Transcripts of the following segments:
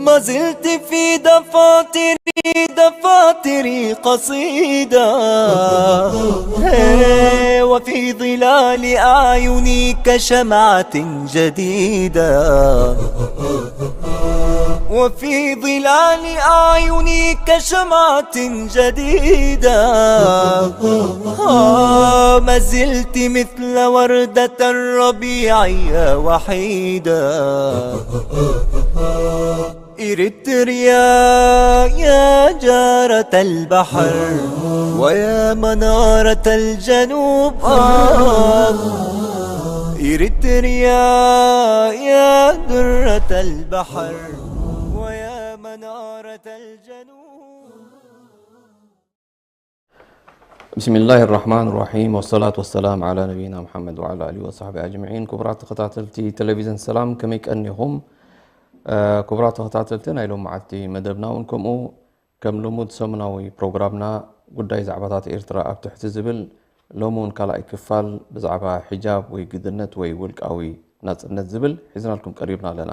ما زلت في دفاتري، دفاتري قصيدة. هي، وفي ظلال أعيني كشمعة جديدة. وفي ظلال أعيني كشمعة جديدة. آه، ما زلت مثل وردة الربيع يا وحيدة. إريتريا يا جارة البحر ويا منارة الجنوب. آه. إريتريا يا درة البحر ويا منارة الجنوب. بسم الله الرحمن الرحيم، والصلاة والسلام على نبينا محمد وعلى آله وصحبه أجمعين። ክቡራት ተኸታተልቲ ቴሌቪዝን ሰላም፣ ከመይ ቀኒኹም? ክቡራት ተኸታተልቲ ናይ ሎመዓልቲ መደብና እውን ከምኡ ከም ልሙድ ሰሙናዊ ፕሮግራምና ጉዳይ ዛዕባታት ኤርትራ ኣብ ትሕቲ ዝብል ሎሚ እውን ካልኣይ ክፋል ብዛዕባ ሒጃብ ወይ ግድነት ወይ ውልቃዊ ናጽነት ዝብል ሒዝናልኩም ቀሪብና ኣለና።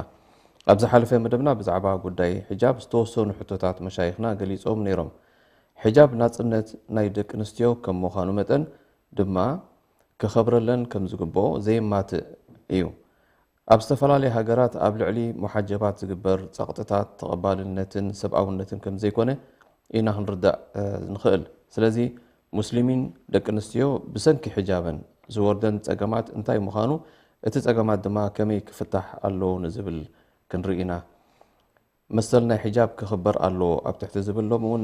ኣብ ዝሓለፈ መደብና ብዛዕባ ጉዳይ ሒጃብ ዝተወሰኑ ሕቶታት መሻይኽና ገሊጾም ነይሮም። ሒጃብ ናጽነት ናይ ደቂ ኣንስትዮ ከም ምዃኑ መጠን ድማ ክኸብረለን ከም ዝግብኦ ዘየማትእ እዩ። ኣብ ዝተፈላለያ ሃገራት ኣብ ልዕሊ ሙሓጀባት ዝግበር ጸቕጥታት ተቐባልነትን ሰብኣውነትን ከም ዘይኮነ ኢና ክንርዳእ ንኽእል። ስለዚ ሙስሊሚን ደቂ ኣንስትዮ ብሰንኪ ሒጃበን ዝወርደን ጸገማት እንታይ ምዃኑ፣ እቲ ጸገማት ድማ ከመይ ክፍታሕ ኣለዎ ንዝብል ክንርኢ ኢና። መሰል ናይ ሒጃብ ክኽበር ኣለዎ ኣብ ትሕቲ ዝብል ሎሚ እውን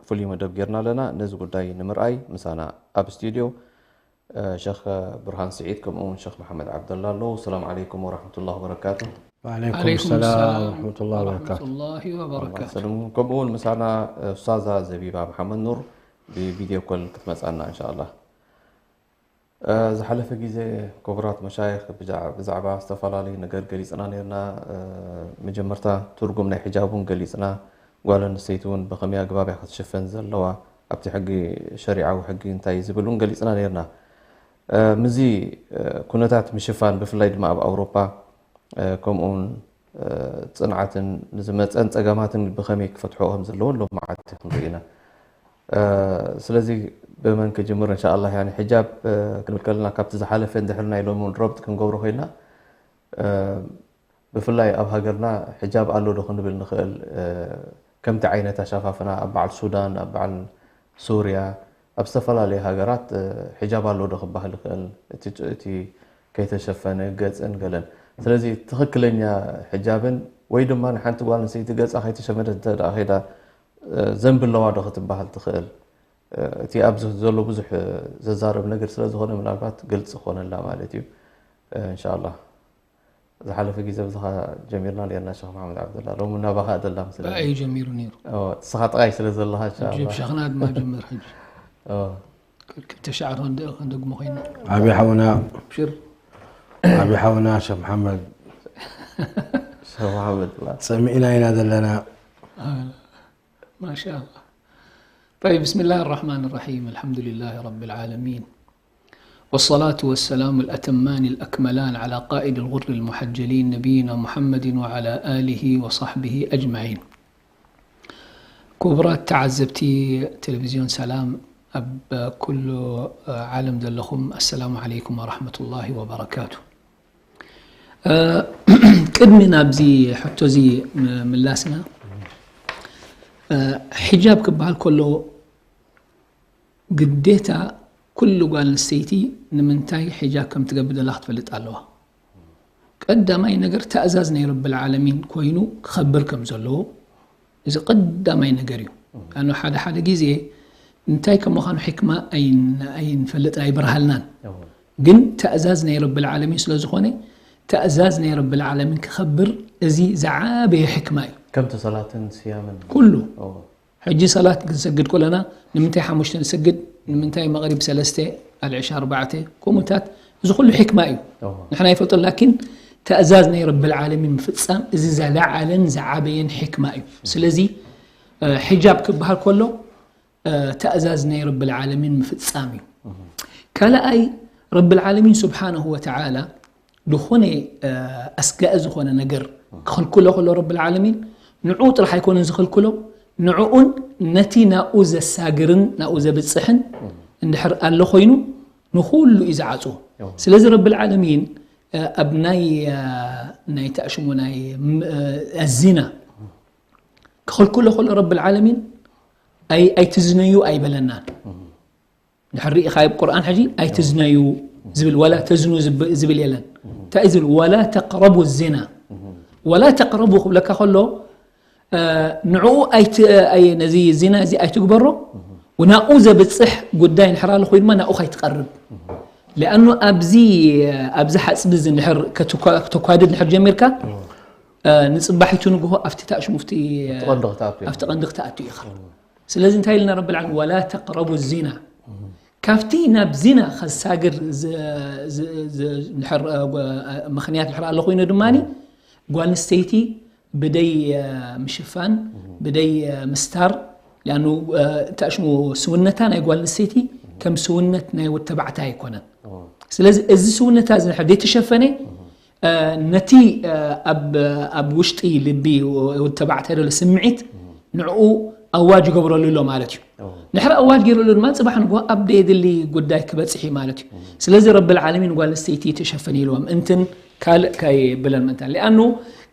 ፍሉይ መደብ ጌርና ኣለና። ነዚ ጉዳይ ንምርኣይ ምሳና ኣብ ስቱድዮ ሸኽ ብርሃን ስዒድ ከምኡ እውን ሸኽ መሓመድ ዓብደላ ኣለዉ። ሰላም ዓለይኩም ወራሕመቱላሂ ወበረካቱ። ወዓለይኩም ሰላም ወራሕመቱላሂ ወበረካቱ። ከምኡ እውን ምሳና ኡስታዛ ዘቢባ መሓመድ ኑር ብቪድዮ ኮል ክትመጻና እንሻኣላህ። ዝሓለፈ ግዜ ክቡራት መሻይኽ ብዛዕባ ዝተፈላለዩ ነገር ገሊፅና ነርና። መጀመርታ ትርጉም ናይ ሕጃብ እውን ገሊፅና፣ ጓል ኣንስተይቲ እውን ብኸመይ ኣግባብ እያ ክትሽፈን ዘለዋ፣ ኣብቲ ሕጊ ሸሪዓዊ ሕጊ እንታይ እዩ ዝብል እውን ገሊፅና ነርና። ምዚ ኩነታት ምሽፋን ብፍላይ ድማ ኣብ ኣውሮፓ ከምኡውን ፅንዓትን ንዝመፀን ፀገማትን ብኸመይ ክፈትሕኦ ከም ዘለዎን ሎማዓንቲ ክንርኢ ኢና። ስለዚ ብመን ክጅምር እንሻኣላህ? ያኒ ሕጃብ ክንብል ከለና ካብቲ ዝሓለፈ እንድሕር ናይ ሎሚ እውን ረብጥ ክንገብሮ ኮይና ብፍላይ ኣብ ሃገርና ሕጃብ ኣሎ ዶ ክንብል ንኽእል? ከምቲ ዓይነት ኣሻፋፍና ኣብ በዓል ሱዳን፣ ኣብ በዓል ሱርያ፣ ኣብ ዝተፈላለዩ ሃገራት ሕጃብ ኣሎ ዶ ክበሃል ይኽእል? እቲ ከይተሸፈነ ገፅን ገለን። ስለዚ ትኽክለኛ ሕጃብን ወይ ድማ ንሓንቲ ጓል ኣንስተይቲ ገፃ ከይተሸፈነት እንተ ደኣ ከይዳ ዘንቢ ኣለዋ ዶ ክትበሃል ትኽእል? እቲ ኣብዚ ዘሎ ብዙሕ ዘዛርብ ነገር ስለ ዝኾነ ምናልባት ግልፂ ክኾነላ ማለት እዩ። እንሻላ ዝሓለፈ ግዜ ብዝኻ ጀሚርና ነርና ሸኽ መሓመድ ዓብደላ ሎሚ እናባኻ ደላ ምስለ እዩ ጀሚሩ ነይሩ። ንስኻ ጥራይ ስለ ዘለኻ እንሻላ ሸኽና ድማ ጀምር ሕጂ ክልተ ሻዕሮ ክንደግሞ ኮይና ዓብዪ ሓውና ሽር ዓብዪ ሓውና ሸኽ መሓመድ ሸኽ መሓመድ ፀሚእና ኢና ዘለና ما شاء الله. طيب، بسم الله الرحمن الرحيم. الحمد لله رب العالمين. والصلاة والسلام الأتمان الأكملان على قائد الغر المحجلين نبينا محمد وعلى آله وصحبه أجمعين. كبرات تعزبتي تلفزيون سلام أب كل عالم دلخم. السلام عليكم ورحمة الله وبركاته. ቅድሚ ናብዚ ሕቶ እዚ ምላስና፣ ሒጃብ ክበሃል ከሎ ግዴታ ኩሉ ጓል ኣንስተይቲ ንምንታይ ሒጃብ ከም ትገብር ዘላ ክትፈልጥ ኣለዋ። ቀዳማይ ነገር ተእዛዝ ናይ ረብል ዓለሚን ኮይኑ ክኸብር ከም ዘለዎ እዚ ቀዳማይ ነገር እዩ። ኣነ ሓደ ሓደ ግዜ እንታይ ከም ምዃኑ ሕክማ ኣይንፈልጥን ኣይበርሃልናን፣ ግን ተእዛዝ ናይ ረብል ዓለሚን ስለ ዝኾነ ተእዛዝ ናይ ረብል ዓለሚን ክኸብር እዚ ዝዓበየ ሕክማ እዩ። ከምቲ ሰላትን ስያምን ኩሉ ሕጂ ሰላት ክንሰግድ ከለና ንምንታይ ሓሙሽተ ንሰግድ፣ ንምንታይ መቕሪብ ሰለስተ፣ ኣልዕሻ ኣርባዕተ፣ ከምኡታት እዚ ኩሉ ሕክማ እዩ። ንሕና ይፈልጦ ላኪን ተእዛዝ ናይ ረብል ዓለሚን ምፍጻም እዚ ዝለዓለን ዝዓበየን ሕክማ እዩ። ስለዚ ሕጃብ ክበሃል ከሎ ተእዛዝ ናይ ረብል ዓለሚን ምፍጻም እዩ። ካልኣይ ረብል ዓለሚን ስብሓንሁ ወተዓላ ዝኾነ ኣስጋኢ ዝኾነ ነገር ክኽልክሎ ከሎ ረብል ዓለሚን ንዑ ጥራሕ ኣይኮነን ዝኽልክሎ፣ ንዕኡን ነቲ ናኡ ዘሳግርን ናኡ ዘብጽሕን እንድሕር ኣሎ ኮይኑ ንኹሉ እዩ ዝዓጽዎ። ስለዚ ረብል ዓለሚን ኣብ ናይ ናይ ተኣሽሙ ናይ ኣዚና ክኽልክሎ ከሎ ረብል ዓለሚን ኣይትዝነዩ ኣይበለናን። ድሕር ርኢኻ ኣብ ቁርኣን ሕጂ ኣይትዝነዩ ዝብል ወላ ተዝኑ ዝብል የለን። እንታይ ዝብል ወላ ተቅረቡ ዚና ወላ ተቅረቡ ክብለካ ከሎ ንዕኡ ነዚ ዚና እዚ ኣይትግበሮ። ናኡ ዘብፅሕ ጉዳይ ንሕራሉ ኮይኑ ድማ ናኡ ካይትቀርብ። ሊኣኑ ኣብዚ ኣብዚ ሓፅቢ እዚ ንድሕር ከተኳድድ ንድሕር ጀሚርካ ንፅባሒቱ ንግሆ ኣብቲ ታእሽሙፍቲ ኣብቲ ቀንዲ ክትኣቱ ኢኻ። ስለዚ እንታይ ኢልና ረብል ዓለሚን ወላ ተቅረቡ ዚና ካብቲ ናብ ዚና ከሳግር ምክንያት ድሕር ኣሎ ኮይኑ ድማ ጓል ኣንስተይቲ ብደይ ምሽፋን ብደይ ምስታር ሊኣኑ ታሽሙ ስውነታ ናይ ጓል ኣንስተይቲ ከም ስውነት ናይ ወተባዕታይ ኣይኮነን። ስለዚ እዚ ስውነታ እዚ ድሕር ዘይተሸፈነ ነቲ ኣብ ውሽጢ ልቢ ወተባዕታይ ዘሎ ስምዒት ንዕኡ ኣዋጅ ይገብረሉ ኣሎ ማለት እዩ። ድሕሪ ኣዋጅ ገይሩሉ ድማ ፅባሕ ንግሆ ኣብ ደየድሊ ጉዳይ ክበፅሕ እዩ ማለት እዩ። ስለዚ ረብል ዓለሚን ጓል ኣንስተይቲ ተሸፈን ኢልዎም እንትን ካልእ ከይብለን ምእንታን ሊኣኑ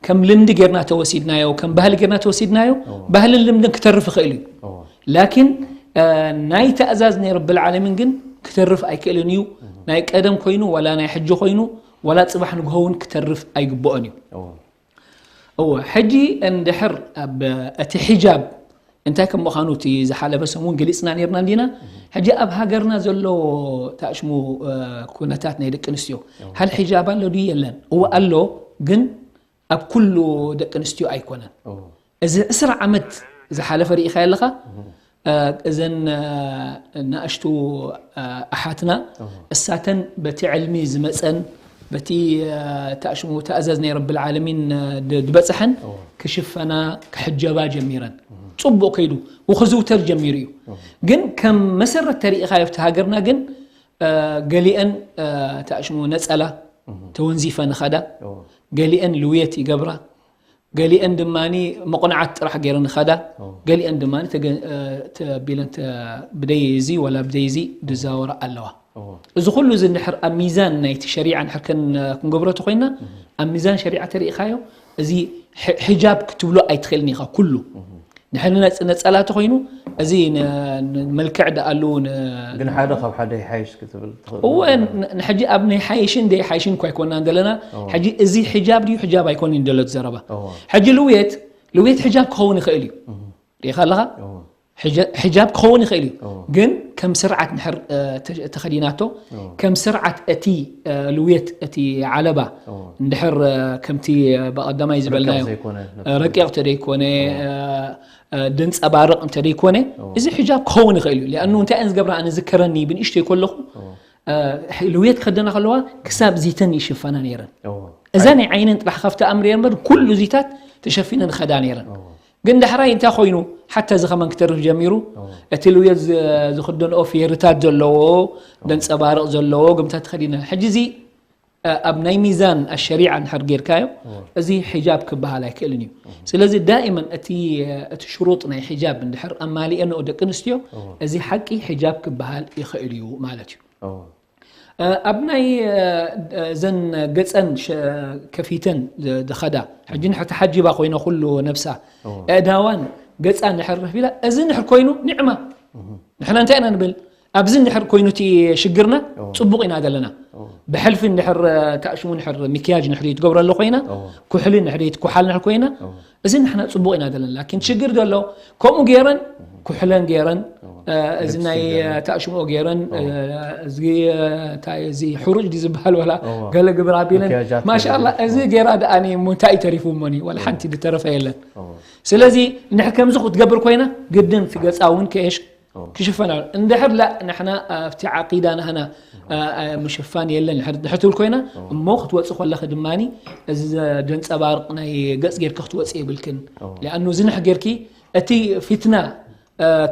ከም ልምዲ ጌርና ተወሲድናዮ ከም ባህሊ ጌርና ተወሲድናዮ ባህልን ልምድን ክተርፍ ይኽእል እዩ። ላኪን ናይ ተእዛዝ ናይ ረብል ዓለሚን ግን ክተርፍ ኣይክእልን እዩ። ናይ ቀደም ኮይኑ ዋላ ናይ ሕጂ ኮይኑ ዋላ ፅባሕ ንግሆ እውን ክተርፍ ኣይግብኦን እዩ። እወ ሕጂ እንድሕር ኣብ እቲ ሒጃብ እንታይ ከም ምዃኑ እቲ ዝሓለፈ ሰሙን ገሊፅና ነርና እንዲና። ሕጂ ኣብ ሃገርና ዘሎ ታሽሙ ኩነታት ናይ ደቂ ኣንስትዮ ሃል ሒጃብ ኣሎ ድዩ የለን? እወ ኣሎ፣ ግን ኣብ ኩሉ ደቂ ኣንስትዮ ኣይኮነን። እዚ ዕስራ ዓመት ዝሓለፈ ርኢኻ ኣለኻ። እዘን ናእሽቱ ኣሓትና እሳተን በቲ ዕልሚ ዝመፀን በቲ ታእሽሙ ተእዛዝ ናይ ረብል ዓለሚን ዝበፅሐን ክሽፈና ክሕጀባ ጀሚረን። ፅቡቅ ከይዱ ውክዝውተር ጀሚሩ እዩ። ግን ከም መሰረት ተሪኢኻ ኣብቲ ሃገርና ግን ገሊአን ታእሽሙ ነፀላ ተወንዚፈ ንኸዳ፣ ገሊአን ልውየት ይገብራ፣ ገሊአን ድማ መቑንዓት ጥራሕ ገይረን ይኸዳ፣ ገሊአን ድማ ተቢለን ብደይ እዚ ወላ ብደይ እዚ ዝዛወራ ኣለዋ። እዚ ኩሉ እዚ እንድሕር ኣብ ሚዛን ናይቲ ሸሪዓ እንድሕር ክንገብሮ ተኮይና ኣብ ሚዛን ሸሪዓ ተሪኢኻዮ እዚ ሕጃብ ክትብሎ ኣይትኽእልን ኢኻ ኩሉ ንሕና ነፀላ ተኾይኑ እዚ መልክዕ ደኣሉ ግን ሓደ ካብ ሓደ ይሓይሽ ክትብል ትኽእል። እወ ንሕጂ ኣብ ናይ ሓይሽን ደይ ሓይሽን እኳ ኣይኮናን ዘለና። ሕጂ እዚ ሕጃብ ድዩ ሕጃብ ኣይኮንን ደሎ ዘረባ። ሕጂ ልውየት ልውየት ሕጃብ ክኸውን ይኽእል እዩ። ሪኢኻ ኣለኻ? ሕጃብ ክኸውን ይኽእል እዩ። ግን ከም ስርዓት ንሕር ተኸዲናቶ ከም ስርዓት እቲ ልውየት እቲ ዓለባ እንድሕር ከምቲ ብቐዳማይ ዝበልናዮ ረቂቕ ተደይኮነ ደንፀባርቕ እንተደይኮነ እዚ ሕጃብ ክኸውን ይኽእል እዩ። ሊኣኑ እንታይ እየን ዝገብራ ኣነ ዝከረኒ ብንእሽተይ ከለኹ ልውየት ክኸደና ከለዋ ክሳብ ዚተን ይሽፈና ነይረን። እዛ ናይ ዓይነን ጥራሕ ካብቲ ኣምር እምበር ኩሉ ዚታት ተሸፊነን ኸዳ ነይረን። ግን ዳሕራይ እንታይ ኮይኑ ሓታ እዚ ከመን ክተርፍ ጀሚሩ እቲ ልውየት ዝኽደንኦ ፌርታት ዘለዎ ደንፀባርቕ ዘለዎ ግምታት ተኸዲነን። ሕጂ እዚ ኣብ ናይ ሚዛን ኣሸሪዓ እንድሕር ጌርካዮ እዚ ሒጃብ ክበሃል ኣይክእልን እዩ። ስለዚ ዳኢመን እቲ እቲ ሽሩጥ ናይ ሒጃብ እንድሕር ኣማሊአንኦ ደቂ ኣንስትዮ እዚ ሓቂ ሒጃብ ክበሃል ይኽእል እዩ ማለት እዩ። ኣብ ናይ እዘን ገፀን ከፊተን ዝኸዳ ሕጂ ንሕቲ ሓጂባ ኮይና ኩሉ ነብሳ ኣእዳዋን ገፃን ንሕር ረፊላ እዚ ንሕር ኮይኑ ኒዕማ ንሕና እንታይ ኢና ንብል? ኣብዚ እንድሕር ኮይኑ እቲ ሽግርና ፅቡቕ ኢና ዘለና። ብሕልፊ እንድሕር ታእሽሙ እንድሕር ሚክያጅ እንድሕር ትገብረሉ ኮይና ኩሕሊ እንድሕር ትኩሓል እንድሕር ኮይና እዚ ንሕና ፅቡቕ ኢና ዘለና። ላኪን ሽግር ዘሎ ከምኡ ገይረን ኩሕለን ገይረን እዚ ናይ ታእሽምኦ ገይረን እዚ እንታይ እዚ ሕሩጭ ድዩ ዝበሃል ዋላ ገለ ግብር ኣቢለን ማሻኣላ እዚ ገይራ ደኣ እሞ እንታይ እዩ ተሪፉ እሞኒ ዋላ ሓንቲ ዝተረፈ የለን። ስለዚ እንድሕር ከምዚ ክትገብር ኮይና ግድን እቲ ገፃ እውን ከየሽ ክሽፈን ኣሎ። እንድሕር ላ ንሕና ኣብቲ ዓቂዳ ናህና ምሽፋን የለን ድሕር ትብል ኮይና፣ እሞ ክትወፂ ከለኺ ድማ እዚ ዘንፀባርቕ ናይ ገፅ ጌርኪ ክትወፂ የብልክን። ሊኣኑ ዝንሕ ጌርኪ እቲ ፊትና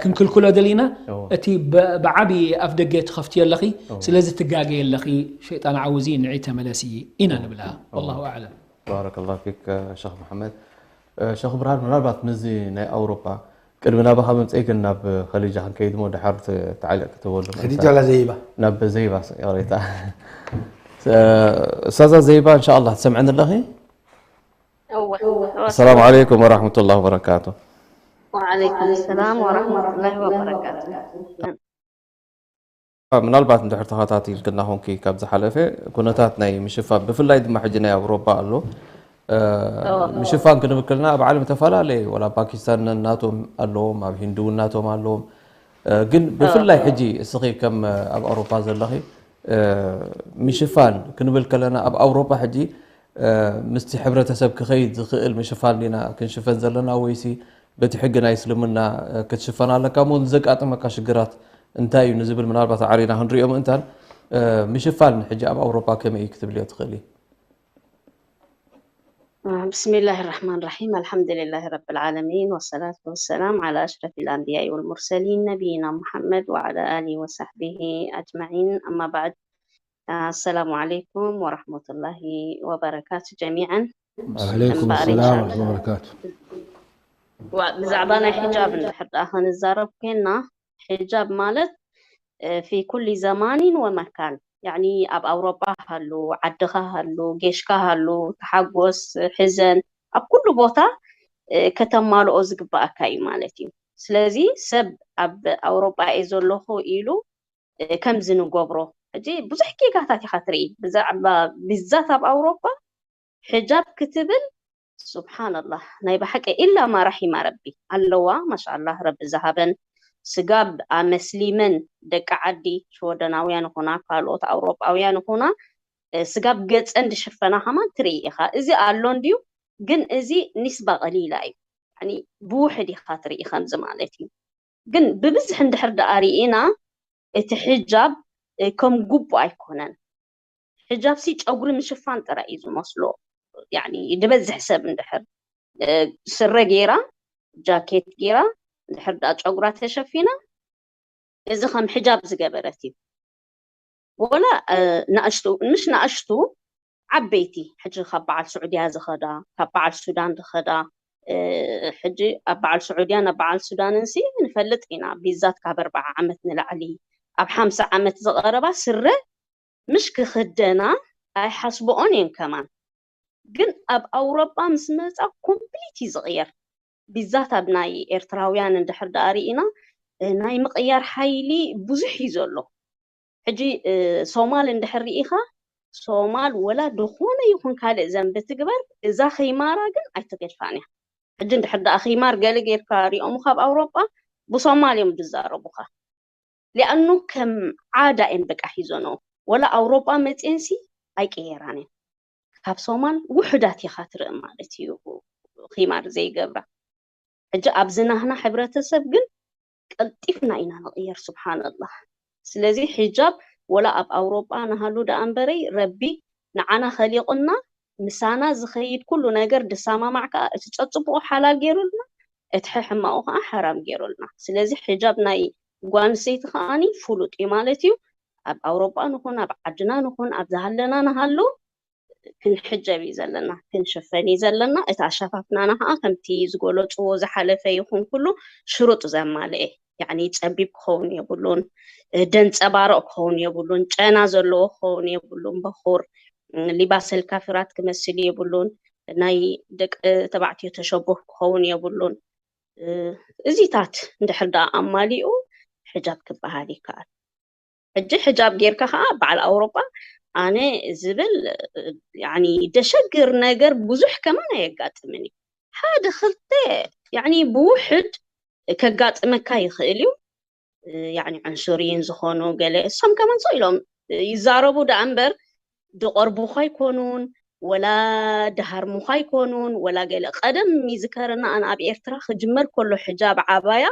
ክንክልክሎ ደሊና፣ እቲ ብዓቢ ኣፍ ደገ ትኸፍትዮ ኣለኺ። ስለዚ ትጋገ ኣለኺ፣ ሸይጣን ዓውዚ ንዒ ተመለሲ ኢና ንብላ። ወላሁ ኣዕለም። ባረከላሁ ፊክ ሸኽ መሓመድ። ሸኽ ብርሃን፣ ምናልባት ምስዚ ናይ ኣውሮጳ ቅድሚ ናባኻ ምምፀይ ግን ናብ ኸዲጃ ክንከይድ ሞ ድሓር ተዓሊቕ ክትበሉ ኸዲጃ ላ ዘይባ ናብ ዘይባ ይቕሬታ። ኡስታዛ ዘይባ እንሻ ኣላህ ትሰምዐኒ ኣለኺ? ኣሰላሙ ዓለይኩም ወራህመቱላሂ ወበረካቱ። ወዓለይኩም ሰላም ወራህመቱላሂ ወበረካቱ። ምናልባት እንድሕር ተኸታቲልክና ኮንኪ ካብ ዝሓለፈ ኩነታት ናይ ምሽፋን ብፍላይ ድማ ሕጂ ናይ ኣውሮፓ ኣሎ ምሽፋን ክንብል ከለና ኣብ ዓለም ተፈላለየ ወላ ፓኪስታን ናቶም ኣለዎም ኣብ ሂንዲ እውን ናቶም ኣለዎም ግን ብፍላይ ሕጂ እስኺ ከም ኣብ ኣውሮፓ ዘለኺ ምሽፋን ክንብል ከለና ኣብ ኣውሮፓ ሕጂ ምስቲ ሕብረተሰብ ክኸይድ ዝኽእል ምሽፋን ዲና ክንሽፈን ዘለና ወይሲ በቲ ሕጊ ናይ እስልምና ክትሽፈን ኣለካ እሞ ንዘጋጥመካ ሽግራት እንታይ እዩ ንዝብል ምናልባት ኣዕሪና ክንሪኦ ምእንታን ምሽፋን ሕጂ ኣብ ኣውሮፓ ከመይ እዩ ክትብልዮ ትኽእሊ بسم الله الرحمن الرحيم الحمد لله رب العالمين والصلاة والسلام على أشرف الأنبياء والمرسلين نبينا محمد وعلى آله وصحبه أجمعين أما بعد السلام عليكم ورحمة الله وبركاته جميعا وعليكم السلام ورحمة الله وبركاته ብዛዕባ ናይ ሕጃብ እንድሕር ደኣ ክንዛረብ ኮይና ሕጃብ ማለት في كل زمان ومكان يعني ኣብ ኣውሮጳ ሃሉ ዓድኻ ሃሉ ጌሽካ ሃሉ ተሓጎስ ሕዘን ኣብ ኩሉ ቦታ ከተማልኦ ዝግባኣካ እዩ ማለት እዩ ስለዚ ሰብ ኣብ ኣውሮጳ እየ ዘለኹ ኢሉ ከምዚ ንገብሮ ሕጂ ብዙሕ ጌጋታት ኢኻ ትርኢ ብዛዕባ ብዛት ኣብ ኣውሮጳ ሕጃብ ክትብል ሱብሓነላህ ናይ ብሓቂ ኢላ ማ ራሒማ ረቢ ኣለዋ ማሻኣላህ ረቢ ዝሃበን ስጋብ ኣመስሊመን ደቂ ዓዲ ሽወደናውያን ይኹና ካልኦት ኣውሮጳውያን ይኹና ስጋብ ገፀን ዝሽፈና ከማን ትርኢ ኢኻ እዚ ኣሎ እንድዩ ግን እዚ ኒስባ ቀሊላ እዩ ብውሕድ ኢኻ ትርኢ ከምዚ ማለት እዩ ግን ብብዝሒ እንድሕር ደኣ ርኢና እቲ ሕጃብ ከም ጉቡእ ኣይኮነን ሕጃብ ሲ ጨጉሪ ምሽፋን ጥራይ እዩ ዝመስሎ ድበዝሕ ሰብ እንድሕር ስረ ገይራ ጃኬት ገይራ እንድሕር ደኣ ጨጉራ ተሸፊና እዚ ከም ሕጃብ ዝገበረት እዩ ወላ ናእሽቱ ምሽ ናእሽቱ ዓበይቲ ሕጂ ካብ በዓል ስዑድያ ዝኸዳ ካብ በዓል ሱዳን ዝኸዳ ሕጂ ኣብ በዓል ስዑድያ ናብ በዓል ሱዳንን ሲ ንፈልጥ ኢና ቢዛት ካብ ኣርባዓ ዓመት ንላዕሊ ኣብ ሓምሳ ዓመት ዝቐረባ ስረ ምሽ ክኽደና ኣይሓስብኦን እየን ከማን ግን ኣብ ኣውሮጳ ምስ መፃ ኮምፕሊት እዩ ዝቕየር ቢዛት ኣብ ናይ ኤርትራውያን እንድሕር ደኣ ርኢና ናይ ምቕያር ሓይሊ ብዙሕ እዩ ዘሎ ሕጂ ሶማል እንድሕር ርኢኻ ሶማል ወላ ዝኾነ ይኹን ካልእ ዘንቢ ትግበር እዛ ኺማራ ግን ኣይትገድፋን እያ ሕጂ እንድሕር ደኣ ኺማር ገለ ጌርካ ሪኦምኻ ኣብ ኣውሮጳ ብሶማል እዮም ዝዛረቡኻ ሊኣኑ ከም ዓዳ እየን በቃ ሒዞኖ ወላ ኣውሮጳ መፅየንሲ ኣይቀየራን እየን ካብ ሶማል ውሕዳት ኢኻ ትርኢ ማለት እዩ ኺማር ዘይገብራ ሕጂ ኣብዚ ናህና ሕብረተሰብ ግን ቀልጢፍና ኢና ንቕየር ስብሓንላህ ስለዚ ሒጃብ ወላ ኣብ ኣውሮጳ ንሃሉ ደኣ እምበረይ ረቢ ንዓና ኸሊቑና ምሳና ዝኸይድ ኩሉ ነገር ድሰማማዕ ከዓ እቲ ፀፅቡቑ ሓላል ገይሩልና እቲ ሕሕማቑ ከዓ ሓራም ገይሩልና ስለዚ ሒጃብ ናይ ጓንሰይቲ ከዓኒ ፍሉጥ እዩ ማለት እዩ ኣብ ኣውሮጳ ንኹን ኣብ ዓድና ንኹን ኣብ ዝሃለና ንሃሉ ክንሕጀብ እዩ ዘለና ክንሽፈን እዩ ዘለና እቲ ኣሻፋፍናና ከዓ ከምቲ ዝገለፅዎ ዝሓለፈ ይኹን ኩሉ ሽሩጥ ዘማልአ ያኒ ፀቢብ ክኸውን የብሉን ደንፀባረቕ ክኸውን የብሉን ጨና ዘለዎ ክኸውን የብሉን በኹር ሊባሰል ካፊራት ክመስል የብሉን ናይ ደቂ ተባዕትዮ ተሸቦህ ክኸውን የብሉን እዚታት እንድሕር ደኣ ኣማሊኡ ሕጃብ ክበሃል ይከኣል ሕጂ ሕጃብ ጌርካ ከዓ በዓል ኣውሮጳ ኣነ ዝብል ያኒ ደሸግር ነገር ብዙሕ ከማን ኣየጋጥምን እዩ ሓደ ክልተ ያኒ ብውሕድ ከጋጥመካ ይኽእል እዩ ያኒ ዕንሱሪን ዝኾኑ ገለ እሶም ከማን ሰው ኢሎም ይዛረቡ ደኣ እምበር ድቐርቡኻ ኣይኮኑን ወላ ድሃርሙኻ ኣይኮኑን ወላ ገለ ቀደም ይዝከረና ኣነ ኣብ ኤርትራ ክጅመር ከሎ ሕጃብ ዓባያ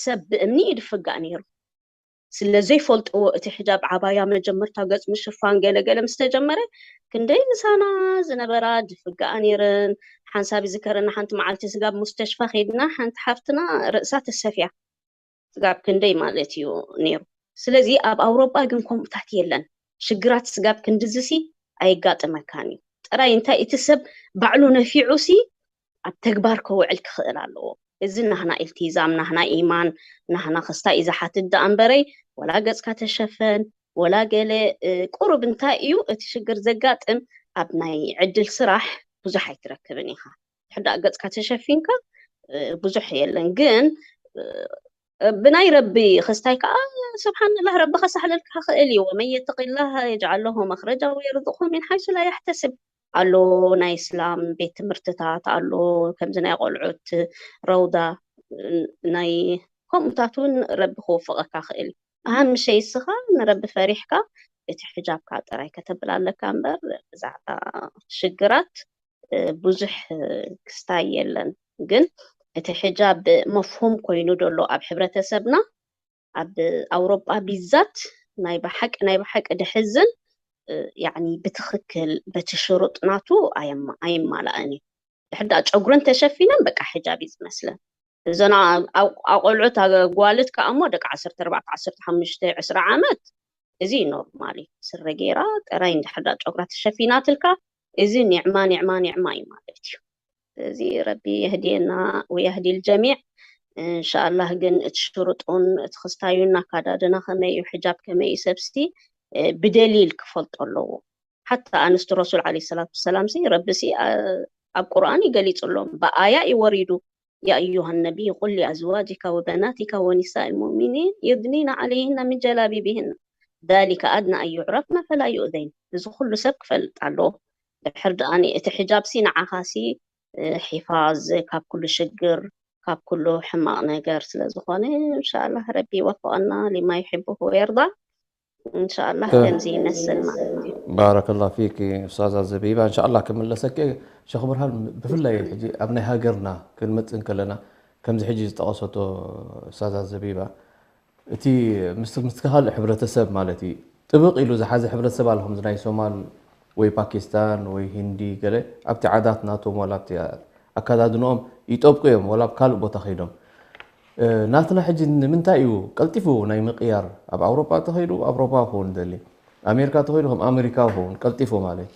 ሰብ ብእምኒ እዩ ድፍጋእ ነይሩ። ስለ ዘይፈልጥዎ እቲ ሕጃብ ዓባያ መጀመርታ ገጽ ምሽፋን ገለ ገለ ምስ ተጀመረ ክንደይ ምሳና ዝነበራ ድፍጋኣ ነይረን። ሓንሳብ ይዝከረና ሓንቲ መዓልቲ ስጋብ ሙስተሽፋ ከይድና ሓንቲ ሓፍትና ርእሳ ተሰፍያ ስጋብ ክንደይ ማለት እዩ ነይሩ። ስለዚ ኣብ ኣውሮጳ ግን ከምኡታት የለን። ሽግራት ስጋብ ክንድዝሲ ኣይጋጥመካን እዩ። ጥራይ እንታይ እቲ ሰብ ባዕሉ ነፊዑ ሲ ኣብ ተግባር ከውዕል ክኽእል ኣለዎ። እዚ ናህና ኢልቲዛም፣ ናህና ኢማን፣ ናህና ክስታይ እዩ ዝሓትት ደኣ እምበረይ፣ ወላ ገጽካ ተሸፈን፣ ወላ ገለ ቁሩብ እንታይ እዩ እቲ ሽግር ዘጋጥም፣ ኣብ ናይ ዕድል ስራሕ ብዙሕ ኣይትረክብን ኢኻ። ሕዳእ ገጽካ ተሸፊንካ ብዙሕ የለን። ግን ብናይ ረቢ ክስታይ ከዓ ስብሓንላህ ረቢ ከሳሕለልካ ክእል እዩ። ወመን የተቂላህ የጅዓል ለሁ መኽረጃ ወየርዝቁሁ ሚን ሓይሱ ላ ያሕተስብ ኣሎ። ናይ እስላም ቤት ትምህርትታት ኣሎ፣ ከምዚ ናይ ቆልዑት ረውዳ ናይ ከምኡታት እውን ረቢ ክወፍቐካ ክእል እዩ። ኣሃምሸይ እስኻ ንረቢ ፈሪሕካ እቲ ሕጃብካ ጥራይ ከተብል ኣለካ እምበር ብዛዕባ ሽግራት ብዙሕ ክስታይ የለን። ግን እቲ ሕጃብ መፍሁም ኮይኑ ደሎ ኣብ ሕብረተሰብና ኣብ ኣውሮጳ ቢዛት ናይ ብሓቂ ናይ ብሓቂ ድሕዝን ያኒ ብትኽክል በቲ ሽሩጥ ናቱ ኣይማላእን እዩ። ድሕር ዳ ጨጉረን ተሸፊነን በቃ ሕጃብ እዩ ዝመስለን። እዘን ኣቆልዑት ኣጓልት ከኣ እሞ ደቂ ዓሰርተ ኣርባዕተ ዓሰርተ ሓሙሽተ ዕስራ ዓመት እዚ ኖርማል እዩ። ስረ ገይራ ጥራይ እንድሕር ዳ ጨጉራ ተሸፊናትልካ እዚ ኒዕማ ኒዕማ ኒዕማ እዩ ማለት እዩ። እዚ ረቢ የህድየና ወየህዲ ልጀሚዕ። እንሻኣላህ ግን እቲ ሽሩጡን እቲ ክስታዩን ኣካዳድና ከመይ እዩ፣ ሕጃብ ከመይ እዩ፣ ሰብስቲ ብደሊል ክፈልጦ ኣለዎ። ሓታ ኣንስቲ ረሱል ዓለይሂ ሰላቱ ወሰላም ሲ ረቢ ሲ ኣብ ቁርኣን እዩ ገሊጹሎም፣ ብኣያ እዩ ወሪዱ። يا أيها النبي قل لأزواجك وبناتك ونساء المؤمنين يدنين عليهن من جلابيبهن ذلك أدنى أن يعرفن فلا يؤذين። እዚ ኩሉ ሰብ ክፈልጥ ኣለዎ። ድሕር ደኣኒ እቲ ሕጃብ ሲ ንዓኻ ሲ ሒፋዝ ካብ ኩሉ ሽግር ካብ ኩሉ ሕማቕ ነገር ስለ ዝኾነ እንሻላህ ረቢ ይወፍቐና ሊማ ይሕብሁ ወየርዳ። እንሻላህ ከምዚ ይመስል ማለት እዩ። ባረከላሁ ፊኪ ኡስታዛ ዘቢባ። እንሻላህ ክምለሰኪ ሸኽ ብርሃን፣ ብፍላይ ሕጂ ኣብ ናይ ሃገርና ክንመጽእ እንከለና ከምዚ ሕጂ ዝጠቐሰቶ ኡስታዛ ዘቢባ እቲ ምስ ምስ ካልእ ሕብረተሰብ ማለት እዩ ጥብቕ ኢሉ ዝሓዘ ሕብረተሰብ ኣሎ ከምዚ ናይ ሶማል ወይ ፓኪስታን ወይ ሂንዲ ገለ ኣብቲ ዓዳት ናቶም ዋላ ኣብቲ ኣካዳድንኦም ይጠብቁ እዮም ዋላ ኣብ ካልእ ቦታ ከይዶም ናትና ሕጂ ንምንታይ እዩ ቀልጢፉ ናይ ምቅያር ኣብ ኣውሮፓ ተኸይዱ ኣውሮፓ ክኸውን ደሊ ኣሜሪካ ተኸይዱ ከም ኣሜሪካ ክኸውን ቀልጢፉ ማለት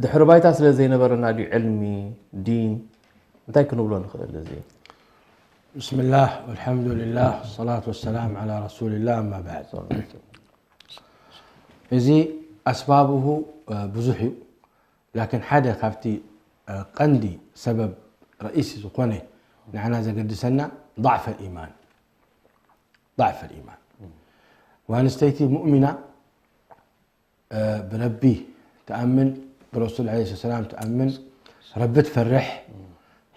ድሕሪ ባይታ ስለ ዘይነበረና ድዩ ዕልሚ ዲን እንታይ ክንብሎ ንኽእል እዚ ብስምላህ ወልሓምዱልላህ ወሰላቱ ወሰላም ዓላ ረሱልላህ ኣማ ባዕድ እዚ ኣስባብሁ ብዙሕ እዩ ላኪን ሓደ ካብቲ ቀንዲ ሰበብ ረኢሲ ዝኾነ ንዓና ዘገድሰና ضعف الإيمان ضعف الإيمان ዋንስተይቲ ሙእሚና ብረቢ ትኣምን ብረሱል ለ ሰላም ትኣምን ረቢ ትፈርሕ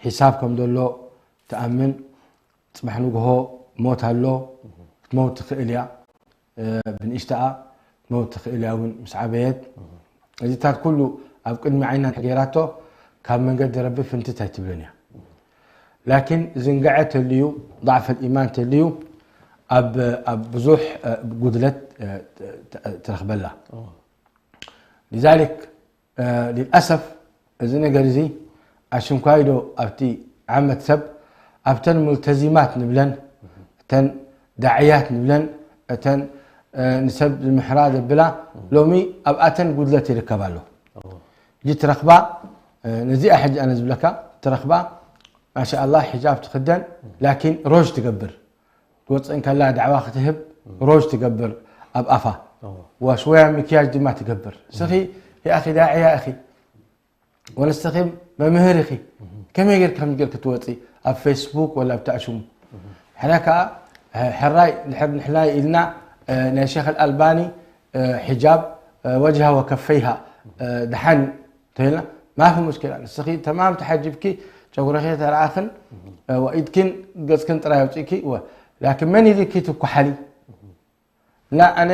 ሒሳብ ከም ዘሎ ትኣምን ፅባሕ ንግሆ ሞት ኣሎ ክትመውት ትኽእል እያ ብንእሽተኣ ክትመውት ትኽእል እያ እውን ምስ ዓበየት እዚታት ኩሉ ኣብ ቅድሚ ዓይና ገይራቶ ካብ መንገዲ ረቢ ፍንትት ኣይትብልን እያ ላኪን ዝንግዐ ተልዩ ضعف الإيمان ተልዩ ኣብ ብዙሕ ጉድለት ትረኽበላ لذلك للأسف እዚ ነገር እዚ ኣሽንኳይዶ ኣብቲ ዓመት ሰብ ኣብተን ሙልተዚማት ንብለን እተን ዳዕያት ንብለን እተን ንሰብ ዝምሕራ ዘብላ ሎሚ ኣብኣተን ጉድለት ይርከብ ኣሎ እዚ ትረኽባ ነዚኣ ሕጂ ኣነ ዝብለካ ትረኽባ ማሻ ኣላ ሒጃብ ትኽደን ላኪን ሮዥ ትገብር ትወፅእ እንከላ ዳዕዋ ክትህብ ሮዝ ትገብር ኣብ ኣፋ ወሽወያ ምክያጅ ድማ ትገብር ስኺ የኣኺ ዳዕያ ኢኺ ወንስኺ መምህር ኢኺ ከመይ ጌር ከም ጌር ክትወፂ ኣብ ፌስቡክ ወላ ኣብ ተኣሽሙ ሕና ከዓ ሕራይ ድሕር ንሕላይ ኢልና ናይ ሸክ ኣልባኒ ሒጃብ ወጅሃ ወከፈይሃ ድሓን ተይልና ማፊ ሙሽኪላ ንስኺ ተማም ተሓጅብኪ ጨጉረኺ ተረኣኽን ወኢድኪን ገፅክን ጥራይ ኣውፅእኪ ላኪን መን ኢልኪ ትኳሓሊ እና ኣነ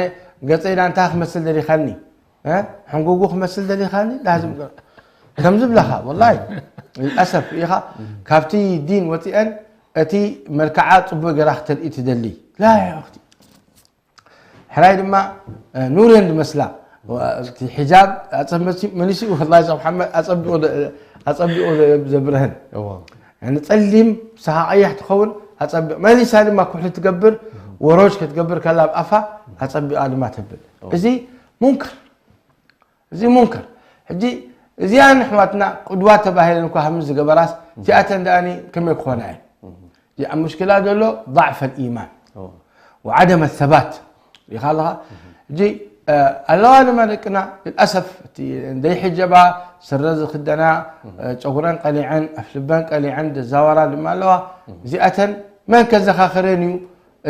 ገፀይ ዳንታ ክመስል ደሊኻኒ ሕንጉጉ ክመስል ደሊኻኒ ላዝም ከም ዝብለኻ ወላሂ ልኣሰፍ ኢኻ ካብቲ ዲን ወፂአን እቲ መልክዓ ጽቡቅ ገራ ክተርኢ ትደሊ። ላ ያ ኣኽቲ። ሕራይ ድማ ኑር እንድመስላ። እቲ ሒጃብ ኣጸመሲ መኒሱ ወላሂ ዛብ ሓመድ ኣጸቢቑ ኣጸቢቑ ዘብርህን። እዎ። ያኒ ጸሊም ሰሃ ቀያሕ ትኸውን ኣጸቢቕ መኒሳ ድማ ኩሕሊ ትገብር ወሮጅ ክትገብር ከላ ኣብ ኣፋ ኣጸቢቓ ድማ ተብል። እዚ ሙንከር እዚ ሙንከር። ሕጂ እዚኣን ኣሕዋትና ቅድዋ ተባሂለን እኳ ከም ዝገበራስ እቲኣተን ደኣኒ ከመይ ክኾና እየን? እዚ ኣብ ሙሽክላ ዘሎ ضعف الإيمان وعدم الثبات ሪኻ ኣለኻ። ሕጂ ኣለዋ ድማ ደቅና ልልኣሰፍ እቲ ደይሕጀባ ስረ ዝኽደና ጨጉረን ቀሊዐን ኣፍልበን ቀሊዐን ደዛወራ ድማ ኣለዋ። እዚኣተን መን ከዘኻኽረን እዩ?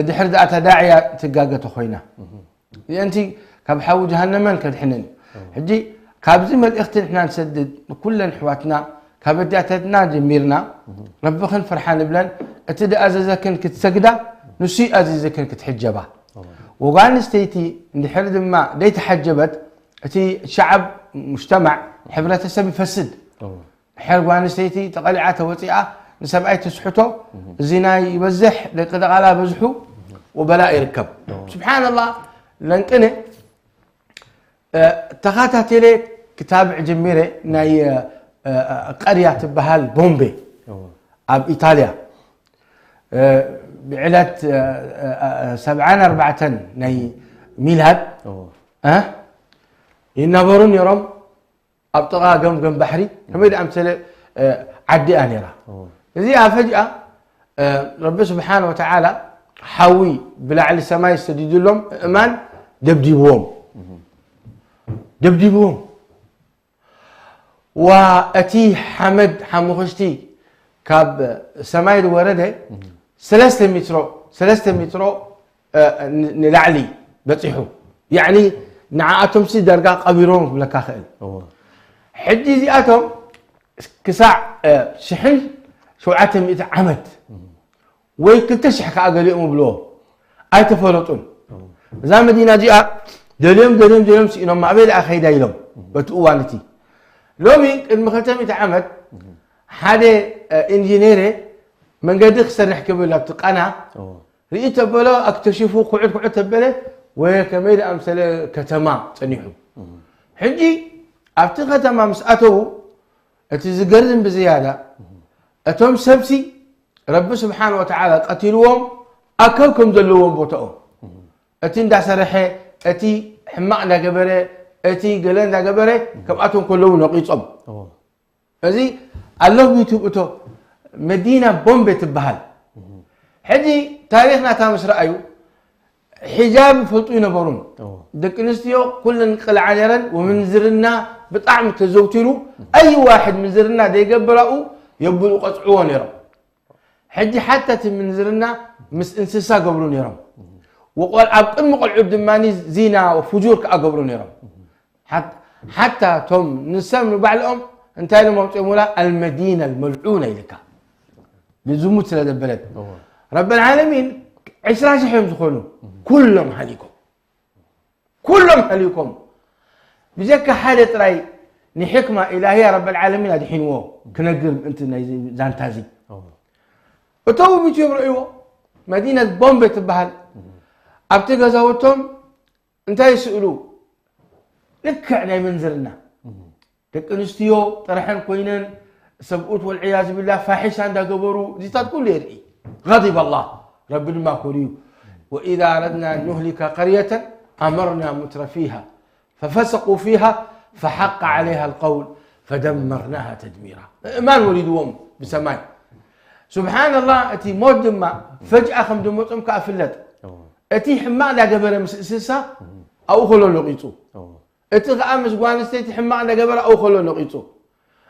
ድሕሪ ዳእታ ዳዕያ ትጋገ ተኾይና እዚአንቲ ካብ ሓዊ ጀሃነመን ከድሕነን እዩ። ሕጂ ካብዚ መልእኽቲ ንሕና ንሰድድ ንኩለን ኣሕዋትና ካብ ኣዲያታትና ጀሚርና ረቢ ክንፍርሓ ንብለን። እቲ ድኣዘዘክን ክትሰግዳ ንሱ ኣዚዘክን ክትሕጀባ። ወጓ ኣንስተይቲ እንድሕር ድማ ደይተሓጀበት እቲ ሸዓብ ሙጅተማዕ ሕብረተሰብ ይፈስድ። ሕር ጓል ኣንስተይቲ ተቐሊዓ ተወፂኣ ንሰብኣይ ትስሕቶ። እዚና ይበዝሕ ደቂ ደቓላ በዝሑ ወበላእ ይርከብ። ስብሓንላህ ለንቅነ ተኻታቴለ ክታብዕ ጀሚረ ናይ ቀርያ ትበሃል ቦምቤ ኣብ ኢታልያ ብዕለት ሰብዓን ኣርባዕተን ናይ ሚላድ ይናበሩ ነይሮም። ኣብ ጥቓ ገምገም ባሕሪ ከመይ ደኣ ምሰለ ዓዲ እያ ነይራ። እዚኣ ፈጅኣ ረቢ ስብሓን ወተዓላ ሓዊ ብላዕሊ ሰማይ ሰዲዱሎም እማን ደብዲብዎም ደብዲብዎም። ዋ እቲ ሓመድ ሓሙኽሽቲ ካብ ሰማይ ዝወረደ ሰለስተ ሜትሮ ሰለስተ ሜትሮ ንላዕሊ በፂሑ። ያዕኒ ንዓኣቶምሲ ዳርጋ ቀቢሮም ክብለካ ክእል። ሕጂ እዚኣቶም ክሳዕ ሽሕን ሸውዓተ ሚእቲ ዓመት ወይ ክልተ ሽሕ ከዓ ገሊኦም ይብልዎ ኣይተፈለጡን። እዛ መዲና እዚኣ ደልዮም ደልዮም ደልዮም ስኢኖም ኣበይ ደኣ ከይዳ ኢሎም በቲ እዋን እቲ ሎሚ ቅድሚ ክልተ ሚእቲ ዓመት ሓደ ኢንጂነር መንገዲ ክሰርሕ ክብል ኣብቲ ቃና ርኢ ተበሎ ኣክተሽፉ ኩዕድ ኩዕድ ተበለ ወየ ከመይ ደኣ ምሰለ ከተማ ጸኒሑ። ሕጂ ኣብቲ ከተማ ምስ ኣተዉ እቲ ዝገርም ብዝያዳ እቶም ሰብሲ ረቢ ስብሓን ወተዓላ ቀቲልዎም ኣከብ ከም ዘለዎም ቦታኦም እቲ እንዳሰረሐ እቲ ሕማቕ እንዳገበረ እቲ ገለ እንዳገበረ ከምኣቶም ከለዉ ነቂጾም። እዚ ኣሎ ዩቱብ እቶ መዲና ቦምቤ ትበሃል። ሕጂ ታሪኽ ናታ ምስ ረኣዩ ሒጃብ ይፈልጡ ይነበሩን። ደቂ ኣንስትዮ ኩለን ቅልዓ ነይረን ወምንዝርና ብጣዕሚ ተዘውቲሩ ኣይ ዋሕድ ምንዝርና ዘይገብራኡ የብሉ ቀፅዕዎ ነይሮም። ሕጂ ሓታ እቲ ምንዝርና ምስ እንስሳ ገብሩ ነይሮም። ወቆል ኣብ ቅድሚ ቆልዑት ድማ ዚና ወፍጁር ከዓ ገብሩ ነይሮም። ሓት- ሓታ እቶም ንሰም ንባዕልኦም እንታይ ኢሎም ኣውፅኦምላ ኣልመዲና ኣልመልዑና ኢልካ ብዝሙት ስለ ዘበለት ረቢ ልዓለሚን ዕስራ ሽሕ እዮም ዝኾኑ ኩሎም ሃሊኮም ኩሎም ሃሊኮም ብጀካ ሓደ ጥራይ ንሕክማ ኢላህያ ረቢ ልዓለሚን ኣድሒንዎ ክነግር ምእንቲ ናይ ዛንታ እዚ እቶም ዩትዩብ ረእይዎ መዲነት ቦምቤ ትበሃል ኣብቲ ገዛውቶም እንታይ ይስእሉ ልክዕ ናይ ምንዝርና ደቂ ኣንስትዮ ጥረሐን ኮይነን ሰብኡት ወልዕያዝ ቢላ ፋሒሻ እንዳገበሩ እዚታት ኩሉ የርኢ غضب الله ረቢ ድማ ኮልዩ وإذا أردنا أن نهلك قرية أمرنا مترفيها ففسقوا فيها فحق عليها القول فدمرناها تدميرا እማን ወሪድዎም ብሰማይ سبحان الله እቲ ሞት ድማ ፈጅኣ ከም ዝመጾም ከዓ ፍለጥ እቲ ሕማቕ እንዳገበረ ምስ እንስሳ ኣብኡ ከሎ ነቂጹ እቲ ከዓ ምስ ጓል ኣንስተይቲ ሕማቕ እንዳገበረ ኣብኡ ከሎ ነቂጹ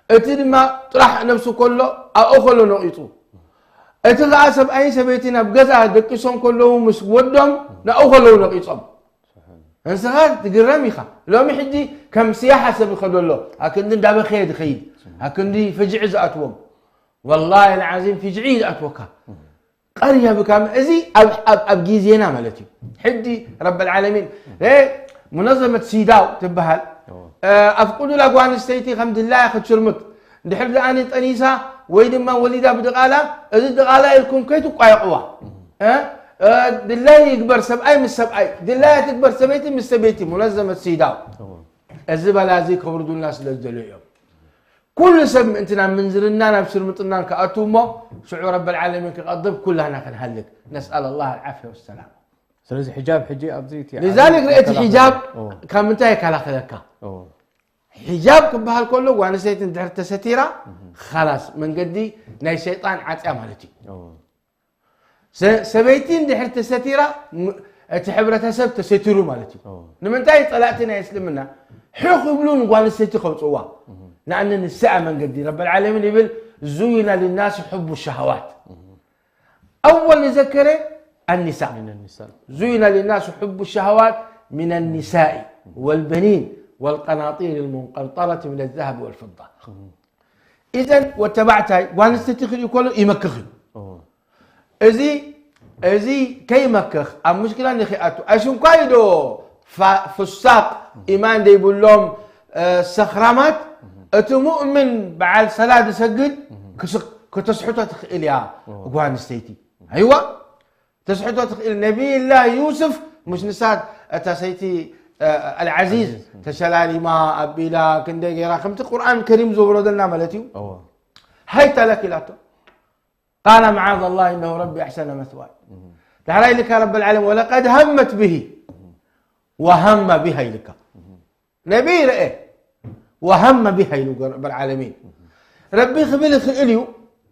እቲ ድማ ጥራሕ ነብሱ ከሎ ኣብኡ ከሎ ነቂጹ እቲ ከዓ ሰብኣይን ሰበይትን ኣብ ገዛ ደቂሶም ከለዉ ምስ ወዶም ናብኡ ከለዉ ነቂጾም እንስኻ ትግረም ኢኻ ሎሚ ሕጂ ከም ስያሓ ሰብ ይኸዶ ኣሎ ኣክንዲ እንዳበኸየ ዝኸይድ ኣክንዲ ፍጅዒ ዝኣትዎም ወላሂ ልዓዚም ፍጅዒ እዩ ዝኣትወካ ቀርያ ብካም እዚ ኣብ ግዜና ማለት እዩ ሕጂ ረብ ልዓለሚን ሙነዘመት ሲዳው ትበሃል ኣፍቁዱ ላጓ ኣንስተይቲ ከም ድላያ ክትሽርምት ድሕር ደኣኒ ጠኒሳ ወይ ድማ ወሊዳ ብድቓላ፣ እዚ ድቓላ ኢልኩም ከይትቋየቕዋ። እ? እ፣ ድላይ ይግበር ሰብኣይ ምስ ሰብኣይ፣ ድላያ ትግበር ሰበይቲ ምስ ሰበይቲ፣ ሙነዘመት ሲዳው። እዚ በላ እዚ ከውርዱልና ስለ ዝደለዩ እዮም። ኩሉ ሰብ ምእንቲ ናብ ምንዝርና ናብ ሽርምጥናን ክኣቱ እሞ ሽዑ ረብ ዓለሚን ክቐድብ ኩላና ክንሃልክ። ነስኣል ኣላህ ኣልዓፍያ ወሰላም። ስለዚ ሕጃብ ሕጂ ኣብዚ እቲ ሊዛሊክ ርእቲ መከላኸሊ- ሒጃብ ኦ፣ ካብ ምንታይ ይከላኸለካ? ኦ፣ ሒጃብ ክበሃል ከሎ ጓል ኣንስተይቲ እንድሕር ተሰቲራ ኻላስ መንገዲ ናይ ሸይጣን ዓፅያ ማለት እዩ። ኦ፣ ሰ- ሰበይቲ እንድሕር ተሰቲራ ም- እቲ ሕብረተሰብ ተሰቲሩ ማለት እዩ። ኦ፣ ንምንታይ ጸላእቲ ናይ እስልምና ሕኽ ይብሉ ንጓል ኣንስተይቲ ከውፅዋ ንኣነ ንስኣ መንገዲ ረብ ዓለሚን ይብል ዙይና ልናስ ሕቡ ሸሃዋት ኣወል ዝዘከረ ኣኒሳ من النساء زين للناس حب الشهوات من النساء والبنين والقناطير المقنطرة من الذهب والفضة إذن ወተባዕታይ ጓል ኣንስተይቲ ክርኢ ከሎ ይመክኽ እዩ ኦ፣ እዚ እዚ ከይመክኽ ኣብ ሙሽክላ ንኽኣቱ ኣሽንኳይ ዶ ፋ- ፍሳቅ ኢማን ዘይብሎም እ፣ ሰኽራማት እቲ ሙእምን በዓል ሰላ ዝሰግድ ክስ- ከተስሕቶ ትኽእል እያ ጓል ኣንስተይቲ ኣይዋ ተስሕቶ ትኽእል ነቢይላ ዩስፍ ሙሽ ንሳ እታ ሰይቲ እ፣ ኣልዓዚዝ ተሸላሊማ ኣቢላ ክንደይ ገይራ ከምቲ ቁርኣን ከሪም ዘውረደልና ማለት እዩ ኦ፣ هيت لك إلى قال معاذ الله إنه ربي أحسن مثواي دحري لك رب العالمين ولقد همت به وهم بها لك نبي رأي وهم بها لك رب العالمين ربي خبل خليو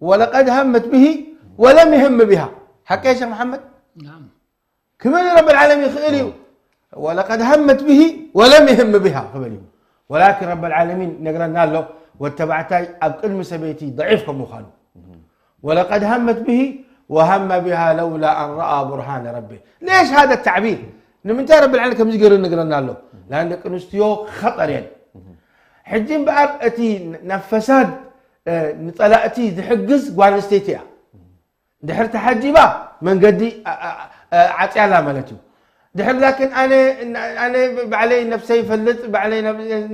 ولقد همت به ولم يهم بها حكى يا شيخ محمد نعم ክብል ረብ ዓለሚን ይኽእል እዩ ወለቀድ ሃመት ብሂ ወለም ይህም ብሃ ክብል እዩ ወላኪን ረብ ዓለሚን ነግረና ኣሎ ወተባዕታይ ኣብ ቅድሚ ሰበይቲ ضعيف ከም ምዃኑ ወለቀድ ሃመት ብሂ ወሃመ ብሃ ለውላ ኣን ረኣ ቡርሃነ ረቢ ليش هذا التعبير ንምንታይ ረብ ዓለሚን ከምዚ ገይሩ ነግረና ኣሎ ላን ደቂ ኣንስትዮ خطر እየን ሕጂ እምበኣር እቲ ናብ ፈሳድ ንፀላእቲ ዝሕግዝ ጓል ኣንስተይቲ እያ ድሕር ተሓጂባ መንገዲ ዓፅያላ ማለት እዩ ድሕር ላኪን ኣነ ኣነ ባዕለይ ነብሰይ ይፈልጥ ባዕለይ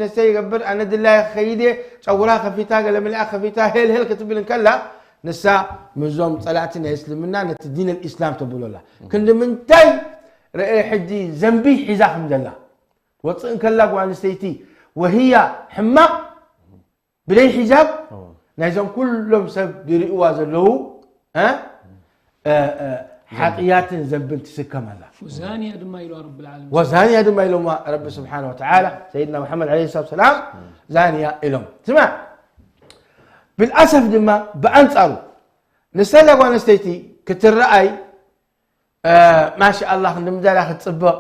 ነብሰይ ይገብር ኣነ ድላየ ክኸይድ እየ ጨጉራ ከፊታ ገለ መሊኣ ከፊታ ሄል ሄል ክትብል እንከላ ንሳ ምዞም ፀላእቲ ናይ እስልምና ነቲ ዲን ልእስላም ተብሎላ ክንዲ ምንታይ ረአ ሕጂ ዘንቢ ሒዛ ከም ዘላ ወፅእ እንከላ ጓል ኣንስተይቲ ወህያ ሕማቕ ብደይ ሒጃብ ናይዞም ኩሎም ሰብ ዝርእዋ ዘለዉ ሓጥያትን ዘንብን ትስከም ኣላ ዛንያ ድማ ኢሉ ረብ ዓለሚን ወዛንያ ድማ ኢሎማ ረቢ ስብሓን ወተዓላ ሰይድና መሓመድ ለ ሰላት ሰላም ዛንያ ኢሎም ስማዕ ብልኣሰፍ ድማ ብኣንፃሩ ንሰላ ጓል ኣንስተይቲ ክትረኣይ ማሻ ኣላ ክንዲ ምዳላ ክትፅብቕ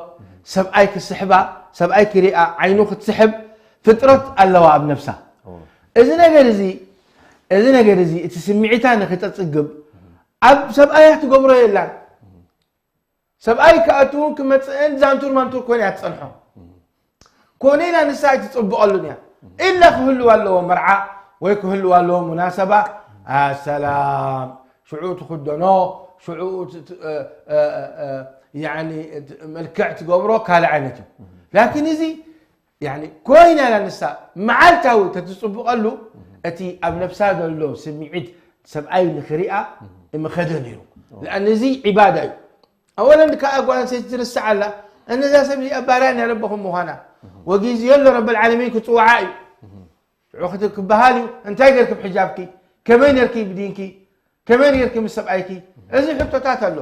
ሰብኣይ ክስሕባ ሰብኣይ ክሪኣ ዓይኑ ክትስሕብ ፍጥረት ኣለዋ ኣብ ነብሳ እዚ ነገር እዚ እዚ ነገር እዚ እቲ ስምዒታ ንክተፅግብ ኣብ ሰብኣያ ትገብሮ የላን ሰብኣይ ክኣትውን ክመፅእን ዛንቱር ማንቱር ኮይና እያ ትፀንሖ ኮነ ኢላ ንሳ ኣይትፅብቐሉን እያ ኢላ ክህልዋ ኣለዎ መርዓ ወይ ክህልዋ ኣለዎ ሙናሰባ ኣሰላም ሽዑ ትኽደኖ ሽዑ መልክዕ ትገብሮ ካልእ ዓይነት እዩ ላኪን እዚ ኮይና ኢላ ንሳ መዓልታዊ ተትፅብቐሉ እቲ ኣብ ነብሳ ዘሎ ስምዒት ሰብኣይ ንክሪኣ ምኸደ ነይሩ ለኣን እዚ ዒባዳ እዩ ኣወለን ከዓ ጓል ኣንስተይቲ ትርስዕ ኣላ እነዛ ሰብ እዚኣ ባርያ ናይ ረቢ ከም ምዃና ወጊዝ የሎ ረቢ ዓለሚን ክፅውዓ እዩ ሽዑ ክበሃል እዩ እንታይ ገርኪ ብሕጃብኪ ከመይ ነርኪ ብዲንኪ ከመይ ነርኪ ምስ ሰብኣይኪ እዚ ሕቶታት ኣሎ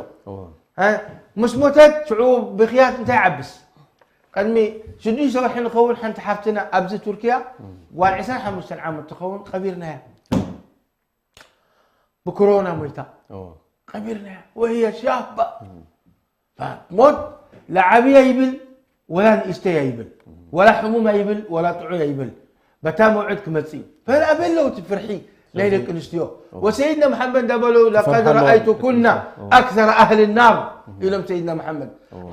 ምስ ሞተት ሽዑ ብክያት እንታይ ዓብስ ቅድሚ ሽዱሽተ ወርሒ ንኸውን ሓንቲ ሓፍትና ኣብዚ ቱርኪያ ጓል ዕስራን ሓሙሽተን ዓመት ትኸውን ቀቢርናያ ብኮሮና ሞይታ ቀቢርናያ ወህየ ሻባ ሞት ለዓብያ ይብል ወላ ንእሽተያ ይብል ወላ ሕሙማ ይብል ወላ ጥዑያ ይብል በታ መውዕድ ክመጽእ እዩ ፈል ኣበይ ኣለዉ እቲ ፍርሒ ናይ ደቂ ኣንስትዮ ወሰይድና መሓመድ እንዳበሉ ለቀድ ረኣይቱ ኩና ኣክሰር ኣህል ናር ኢሎም ሰይድና መሓመድ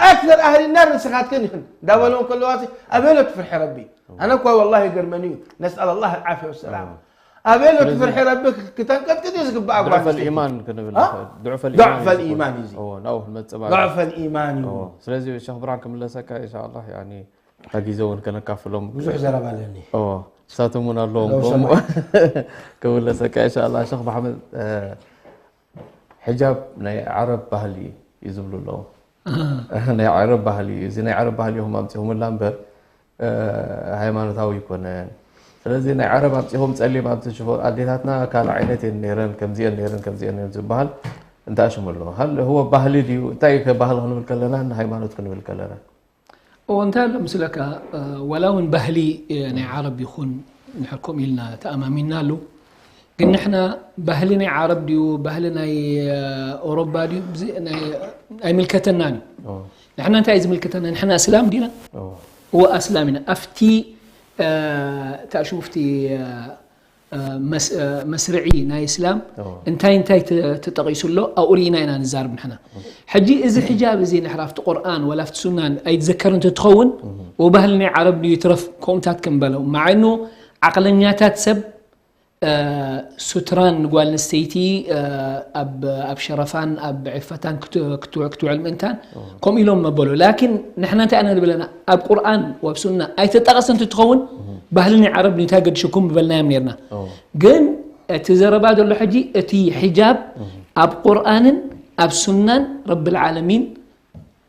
ኣክሰር ኣህል ናር ንስኻትክን ይኽን እንዳበለውን ከለዋ ኣበይ ኣሎ እቲ ፍርሒ ረቢ ኣነ እኳ ወላሂ ገርመኒ እዩ ነስኣል ኣላህ ዓፍያ ወሰላም ኣበሎ ትፍርሒ ረቢ ክተንቀጥቅጥ እዩ ዝግባእ ጓል ضعف ኣንስተይቲ። الإيمان ክንብል ها؟ ንኽእል። ضعف ضعف الإيمان الإيمان እዩ እዚ። እዎ ናብኡ ክንመጽእ ማለት ضعف الإيمان እዩ። እዎ ስለዚ ሸኽ ብርሃን ክምለሰካ ኢንሻ ኣላህ ያኒ እታ ግዜ እውን ከነካፍሎም ብዙሕ ዘረባ ኣለኒ። እዎ እሳቶም እውን ኣለዎም ኣለዉ ከምኡ። ሰማይ። ክምለሰካ ኢንሻኣላ። ሸኽ መሓመድ፣ እ፣ ሕጃብ ናይ ዓረብ ባህሊ እዩ ዝብሉ ኣለዉ። ኣሃ። ናይ ዓረብ ባህሊ እዩ። እዚ ናይ ዓረብ ባህሊ ኢኹም ኣምጺኹምላ እምበር፣ እ፣ ሃይማኖታዊ ኣይኮነን። ስለዚ ናይ ዓረብ ኣምጺኹም ጸሊም ኣብቲ ሽፎን፣ ኣዴታትና ካልእ ዓይነት እየን ነይረን፣ ከምዚአን ነይረን፣ ከምዚአን ነይረን ዝበሃል እንተኣሽሙ ኣለዉ። ሃል ህወ ባህሊ ድዩ? እንታይ ከ ባህሊ ክንብል ከለና፣ ሃይማኖት ክንብል ከለና? እዎ፣ እንታይ ኣሎ ምስለካ፣ እ፣ ዋላ እውን ባህሊ፣ እ፣ ናይ ዓረብ ይኹን፣ ንሕር ከምኡ ኢልና ተኣማሚንና ኣሉ። ግን ንሕና ባህሊ ናይ ዓረብ ድዩ፣ ባህሊ ናይ፣ እ፣ ኦሮባ ድዩ፣ ብዚ-፣ ናይ፣ ኣይምልከተናን እዩ። ኦ። ንሕና እንታይ እዩ ዝምልከተና? ንሕና እስላም ዲና? ኦ። እዎ፣ ኣስላም ኢና። ኣብቲ፣ እ፣ ታሽሙ ኣብቲ፣ እ፣ እ፣ መስ-፣ እ፣ መስርዒ ናይ እስላም ኦ። እንታይ እንታይ ተ-፣ ተጠቒሱ ኣሎ፣ ኣብኡ ርኢና ኢና ንዛረብ ንሕና። ሕጂ እዚ ሕጃብ እዚ ንሕና ኣብቲ ቁርኣን ወላ ኣብቲ ሱናን ኣይትዘከርን እንተትኸውን፣ እህ። ወባህሊ ናይ ዓረብ ድዩ ይትረፍ፣ ከምኡታት ክንበለው። ማዕኑ ዓቕለኛታት ሰብ፣ እ፣ ሱትራን ንጓል ኣንስተይቲ፣ እ፣ ኣብ፣ ኣብ ሸረፋን ኣብ ዕፈታን ክት-፣ ክት-፣ ክትውዕል ምእንታን ኦ። ከምኡ ኢሎም መበሉ። ላኪን ንሕና እንታይ ኢና ንብለና? ኣብ ቁርኣን ወኣብ ሱና ኣይተጠቐሰን እንትትኸውን፣ እህ። ባህሊ ናይ ዓረብ እንታይ ገድሽኩም ምበልናዮም ነርና። ኦ። ግን እቲ ዘረባ ዘሎ ሕጂ እቲ ሕጃብ እህ። ኣብ ቁርኣንን ኣብ ሱናን ረብል ዓለሚን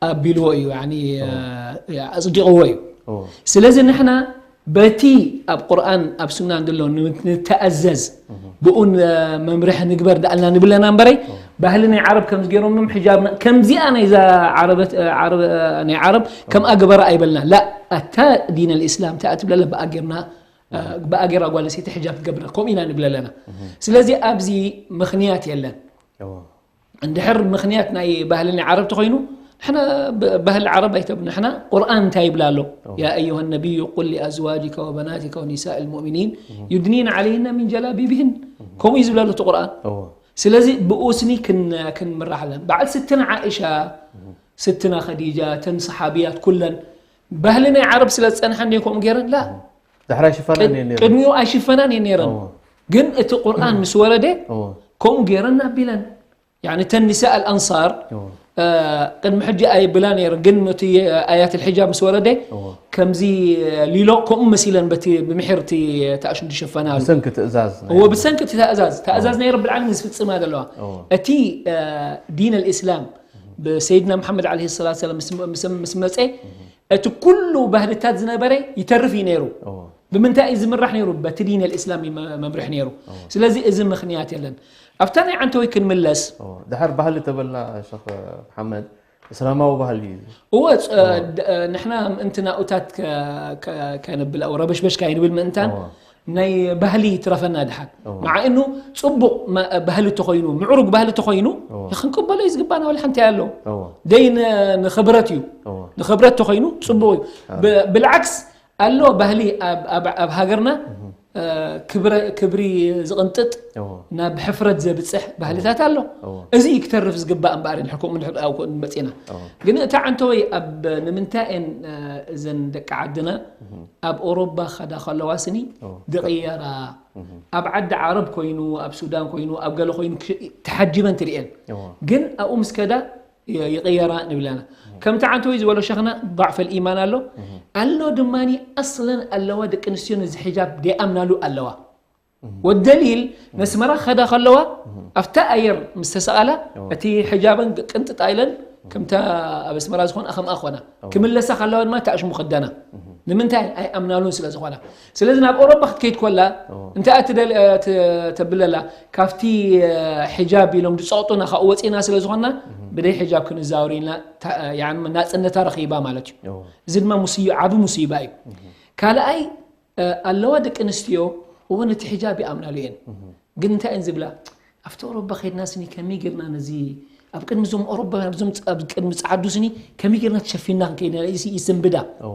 ኣቢልዎ እዩ፣ ያኒ፣ ኦ። እ፣ ኣጽዲቕዎ እዩ። ኦ። ስለዚ ንሕና በቲ ኣብ ቁርኣን ኣብ ሱናን ዘሎ ን-፣ ንተኣዘዝ፣ እህ። ብኡ ን-፣ መምርሒ ንግበር ዳኣልና ንብለና እምበረይ፣ ኦ። ባህሊ ናይ ዓረብ ከምዚ ገይሮም ሕጃብና፣ ከምዚኣ ናይዛ ዓረበት፣ እ፣ ዓረብ፣ እ፣ ናይ ዓረብ ከምኣ ግበራ ኣይበልና። ላ፣ ኣታ ዲን ኣልእስላም እንታይ ትብለለ ብኣ ጌርና፣ እ፣ ብኣ ጌራ ጓል ኣንስተይቲ ሕጃብ ትገብር፣ ከምኡ ኢና ንብለለና። እህ። ስለዚ ኣብዚ ምኽንያት የለን። ኦ። እንድሕር ምኽንያት ናይ ባህሊ ናይ ዓረብ ተኾይኑ፣ ንሕና ብ-፣ ባህሊ ዓረብ ኣይተብ-፣ ንሕና ቁርኣን እንታይ ይብላ ኣሎ? ኦ። يا أيها النبي قل لأزواجك وبناتك ونساء المؤمنين እህ። يدنين عليهن من جلابيبهن። እህ። ከምኡ እዩ ዝብላ ኣሎ እቲ ቁርኣን። ኦ። ስለዚ ብኡ ስኒ ክን-፣ ክንምራሕ ኣለና። በዓል ስትና ዓኢሻ፣ እህ። ስትና ኸዲጃ፣ እተን ሰሓብያት ኩለን ባህሊ ናይ ዓረብ ስለ ዝጸንሐ እንድየን ከምኡ ገይረን? ላ። እህ። ዳሕራይ ሽፈናን ቅድ-፣ እየን ነይረን። ቅድሚኡ ኣይሽፈናን እየን ነይረን። ኦ። ግን እቲ ቁርኣን ምስ ወረደ ኦ። ከምኡ ገይረን ኣቢለን። ያኒ እተን ኒሳእ ኣልኣንሳር፣ እዎ። እ፣ ቅድሚ ሕጂ ኣይብላ ነይረን፣ ግን እቲ ኣያት ኣልሒጃብ ምስ ወረደ፣ እዎ። ከምዚ ሊሎ ከምኡ መሲለን በቲ ብምሒር እቲ ተኣሽም ዝሸፈና ኣሎ። ብሰንኪ ትእዛዝ ናይ እዎ፣ ብሰንኪ እቲ ተእዛዝ፣ ተእዛዝ እዎ። ናይ ረብል ዓለሚን ዝፍጽማ ዘለዋ። እዎ። እቲ፣ እ፣ ዲን ኣልእስላም ብሰይድና መሓመድ ዓለይሂ ሰላቱ ወሰላም ምስ፣ ምስ፣ ምስ መጸ፣ እዎ። እቲ ኩሉ ባህልታት ዝነበረ ይተርፍ እዩ ነይሩ። እዎ። ብምንታይ እዩ ዝምራሕ ነይሩ? በቲ ዲን ኣልእስላም እዩ መ-፣ መምርሒ ነይሩ። እዎ። ስለዚ እዚ ምኽንያት የለን። ኣብታ ናይ ዓንተወይ ክንምለስ። እዎ። ድሓር ባህሊ ተበልና ሸኽ መሓመድ፣ እስላማዊ ባህሊ እዩ። እዎ፣ ጸ-፣ እዎ። ድ-፣ ንሕና ምእንቲ ናኡታት ከ-፣ ከ-፣ ከንብል፣ ኣው ረበሽበሽ ካይንብል ምእንታን እዎ። ናይ ባህሊ ይትረፈና ድሓን። እዎ። መዓ እኑ ጽቡቕ መ-፣ ባህሊ ተኾይኑ፣ ምዕሩግ ባህሊ ተኾይኑ፣ እዎ። ክንቅበሎ እዩ ዝግባና፣ ወላ ሓንቲ ኣሎ። እዎ። ደይ ን-፣ ንኽብረት እዩ። እዎ። ንኽብረት ተኾይኑ ጽቡቕ እዩ። እዎ። ብ-፣ ብልዓክስ ኣሎ ባህሊ ኣብ፣ ኣብ፣ ኣብ ሃገርና፣ እህ። እ፣ ክብረ-፣ ክብሪ ዝቕንጥጥ፣ እዎ። ናብ ሕፍረት ዘብጽሕ ባህልታት እዎ። ኣሎ። እዎ። እዚ እዩ ክተርፍ ዝግባእ እምበኣር፣ ንሕኩም ንሕድ-፣ ኣብ ኮን መጺና። እዎ። ግን እታ ዓንተወይ ኣብ ንምንታይ እየን፣ እ፣ እዘን ደቂ ዓድና እህ። ኣብ ኦሮባ ኸዳ ከለዋ ስኒ እዎ። ድቕየራ፣ እህ። ኣብ ዓዲ ዓረብ ኮይኑ፣ ኣብ ሱዳን ኮይኑ፣ ኣብ ገለ ኮይኑ ክሽ-፣ ተሓጂበን ትርእየን። እዎ። ግን ኣብኡ ምስ ከዳ ይ-፣ ይቕየራ ንብለና። ከምቲ ዓንተወይ ዝበሎ ሸኽና ضعف الإيمان ኣሎ። እህ። ኣሎ ድማኒ ኣስለን ኣለዋ ደቂ ኣንስትዮ ነዚ ሒጃብ ደይኣምናሉ ኣለዋ። እህ። ወደሊል እህ። ነስመራ ኸዳ ከለዋ እህ። ኣብታ ኣየር ምስ ተሰቓላ እዎ። እቲ ሒጃበን ቅንጥጥ ኢለን ከምታ ኣብ ኣስመራ ዝኾና ከምኣ ኾና። እዎ። ክምለሳ ከለዋ ድማ ተኣሽሙ ኸደና። እህ። ንምንታይ? ኣይኣምናሉን ስለ ዝኾና። ስለዚ ናብ ኦሮባ ክትከይድ ኮላ እዎ። እንታይ እያ ትደል-፣ እ፣ ት-፣ ተብለላ? ካብቲ፣ እ፣ ሒጃብ ኢሎም ዝጸቕጡና ካብኡ ወጺና ስለ ዝኾንና እህ። ብደይ ሒጃብ ክንዛወር ኢልና ታ-፣ ያኒ ናጽነታ ረኺባ ማለት እዩ። እዎ። እዚ ድማ ሙስዩ-፣ ዓቢ ሙሲባ እዩ። እህ። ካልኣይ፣ እ፣ ኣለዋ ደቂ ኣንስትዮ እውን እቲ ሒጃብ ይኣምናሉ እየን። እህ። ግን እንታይ እየን ዝብላ? ኣብቲ ኦሮባ ኸድና ስኒ ከመይ ጌርና ነዚ ኣብ ቅድሚ እዞም ኦሮባ፣ ኣብዞም ፅ-፣ ኣብ ቅድሚ ጸዓዱ ስኒ ከመይ ጌርና ተሸፊንና ክንከይድ ኢና? እዚ ይስንብዳ። እዎ።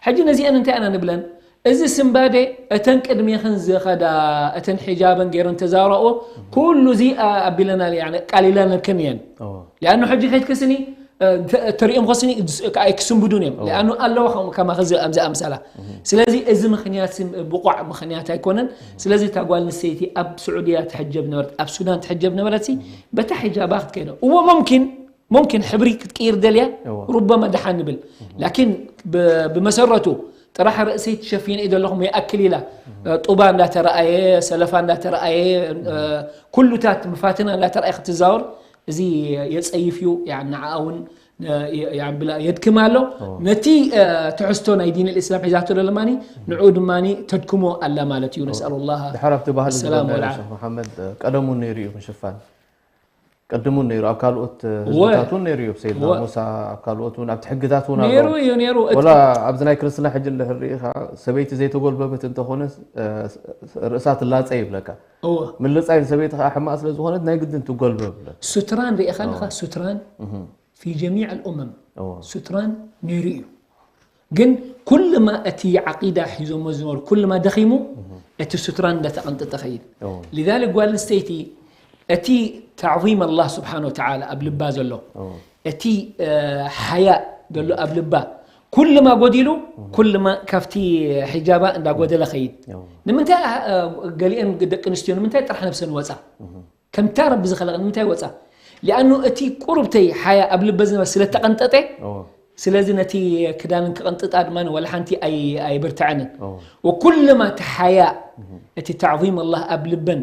ሕጂ ነዚአን እንታይ ኢና ንብለን? እዚ ስንባደ እተን ቅድሜኽን ዝኸዳ፣ እተን ሒጃበን ጌረን ተዛረኦ፣ እህ። ኩሉ እዚ ኣ-፣ ኣቢለና፣ ያኒ፣ ቃሊላ ነርከን እየን። እዎ። ሊኣኑ ሕጂ ከይትከስኒ፣ እ፣ ተ-፣ ተሪኦም ከስኒ፣ እ፣ ክስንብዱን እዮም። እዎ። ሊኣኑ ኣለዋ ከም-፣ ከማኸ ዚ-፣ ኣምዚ ኣምሳላ። እህ። ስለዚ እዚ ምኽንያት ሲ ብቑዕ ምኽንያት ኣይኮነን። እህ። ስለዚ እታ ጓል ኣንስተይቲ ኣብ ስዑድያ ትሕጀብ ነበረት፣ ኣብ ሱዳን ትሕጀብ ነበረት ሲ፣ እህ። በታ ሒጃባ ክትከይዶ። እዎ፣ ሙምኪን፣ ሙምኪን ሕብሪ ክትቅይር ደልያ፣ እዎ። ሩበማ ደሓን ንብል። እህ። ላኪን ብ-፣ ብመሰረቱ ጥራሕ ርእሰይ ትሸፊነ እዩ ዘለኹም ይኣክል ኢላ ጡባ እንዳተረኣየ ሰለፋ እንዳተረኣየ ኩሉታት መፋትና እንዳተረኣየ ክትዛወር እዚ የፀይፍ እዩ። ንዓ እውን የድክም ኣሎ። ነቲ ትሕዝቶ ናይ ዲን ልእስላም ሒዛቶ ለማኒ ንዑ ድማ ተድክሞ ኣላ ማለት እዩ። ነስኣሉ ላ ድሕር ኣብቲ ባህሊ ሰላም ዝገበረ ወላ ሸኽ መሓመድ ቀደም እውን ነይሩ እዩ ምሽፋን። ቅድም እውን ነይሩ ኣብ ካልኦት ህዝብታት እውን ነይሩ እዩ። ኣብ ሰይድና ወ- ሙሳ ኣብ ካልኦት እውን ኣብቲ ሕግታት እውን ኣሎ። ነይሩ እዩ ነይሩ እቲ ወላ ኣብዚ ናይ ክርስትና ሕጂ እንድሕር ርኢኻ ሰበይቲ ዘይተጎልበበት እንተኾነ ርእሳ ትላፀ ይብለካ። እወ ምልፃይ ንሰበይቲ ከዓ ሕማቅ ስለ ዝኾነት ናይ ግድን ትጎልበብ ይብለካ። ሱትራን ርኢኻ ኣለኻ ሱትራን في جميع الأمم እወ ሱትራን ነይሩ እዩ። ግን ኩልማ እቲ ዓቂዳ ሒዞሞ ዝነበሩ ኩልማ ደኺሙ እቲ ሱትራን እንዳተቐንጠጠ ኸይድ። እወ لذلك ጓል ኣንስተይቲ እቲ تعظيم الله سبحانه وتعالى ኣብ ልባ ዘሎ እወ እቲ ሓያእ ዘሎ ኣብ ልባ ኩልማ ጎዲሉ ኩልማ ካብቲ ሒጃባ እንዳጎደለ ኸይድ። እወ ንምንታይ ገሊአን ደቂ ኣንስትዮ ንምንታይ ጥራሕ ነብሰን ወፃ ከምታ ረቢ ዝኸለቀ ንምንታይ ወፃ? ሊኣኑ እቲ ቁሩብተይ ሓያ ኣብ ልበ ዝነበረ ስለተቐንጠጠ እወ ስለዚ ነቲ ክዳንን ክቐንጥጣ ድማ ወላ ሓንቲ ኣይ- ኣይብርትዐንን እወ ወኩልማ እቲ ሓያ እቲ تعظيم الله ኣብ ልበን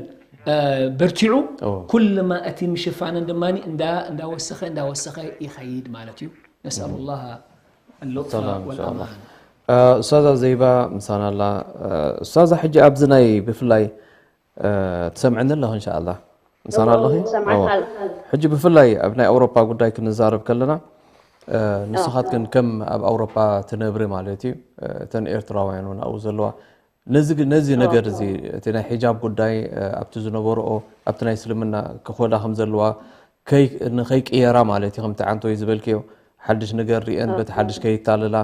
እ፣ በርቲዑ እወ ኩልማ እቲ ምሽፋነን ድማ እንዳ እንዳወሰኸ እንዳወሰኸ ይኸይድ ማለት እዩ። نسأل الله اللطف ሰላም እንሻላ والأمان ኡስታዛ ዘይባ ምሳና ኣላ። ኡስታዛ ሕጂ ኣብዚ ናይ ብፍላይ ትሰምዕኒ ኣለኺ እንሻላ ምሳና ኣለኺ? ሕጂ ብፍላይ ኣብ ናይ ኣውሮፓ ጉዳይ ክንዛረብ ከለና ንስኻትክን ከም ኣብ ኣውሮፓ ትነብሪ ማለት እዩ እተን ኤርትራውያን እውን ኣብኡ ዘለዋ ነዚ ነገር እዚ እቲ ናይ ሒጃብ ጉዳይ ኣብቲ ዝነበርኦ ኣብቲ ናይ እስልምና ክኾዳ ከም ዘለዋ ንኸይቅየራ ማለት እዩ ከምቲ ዓንቶይ ዝበልክዮ ሓድሽ ነገር ሪአን በቲ ሓድሽ ከይታለላ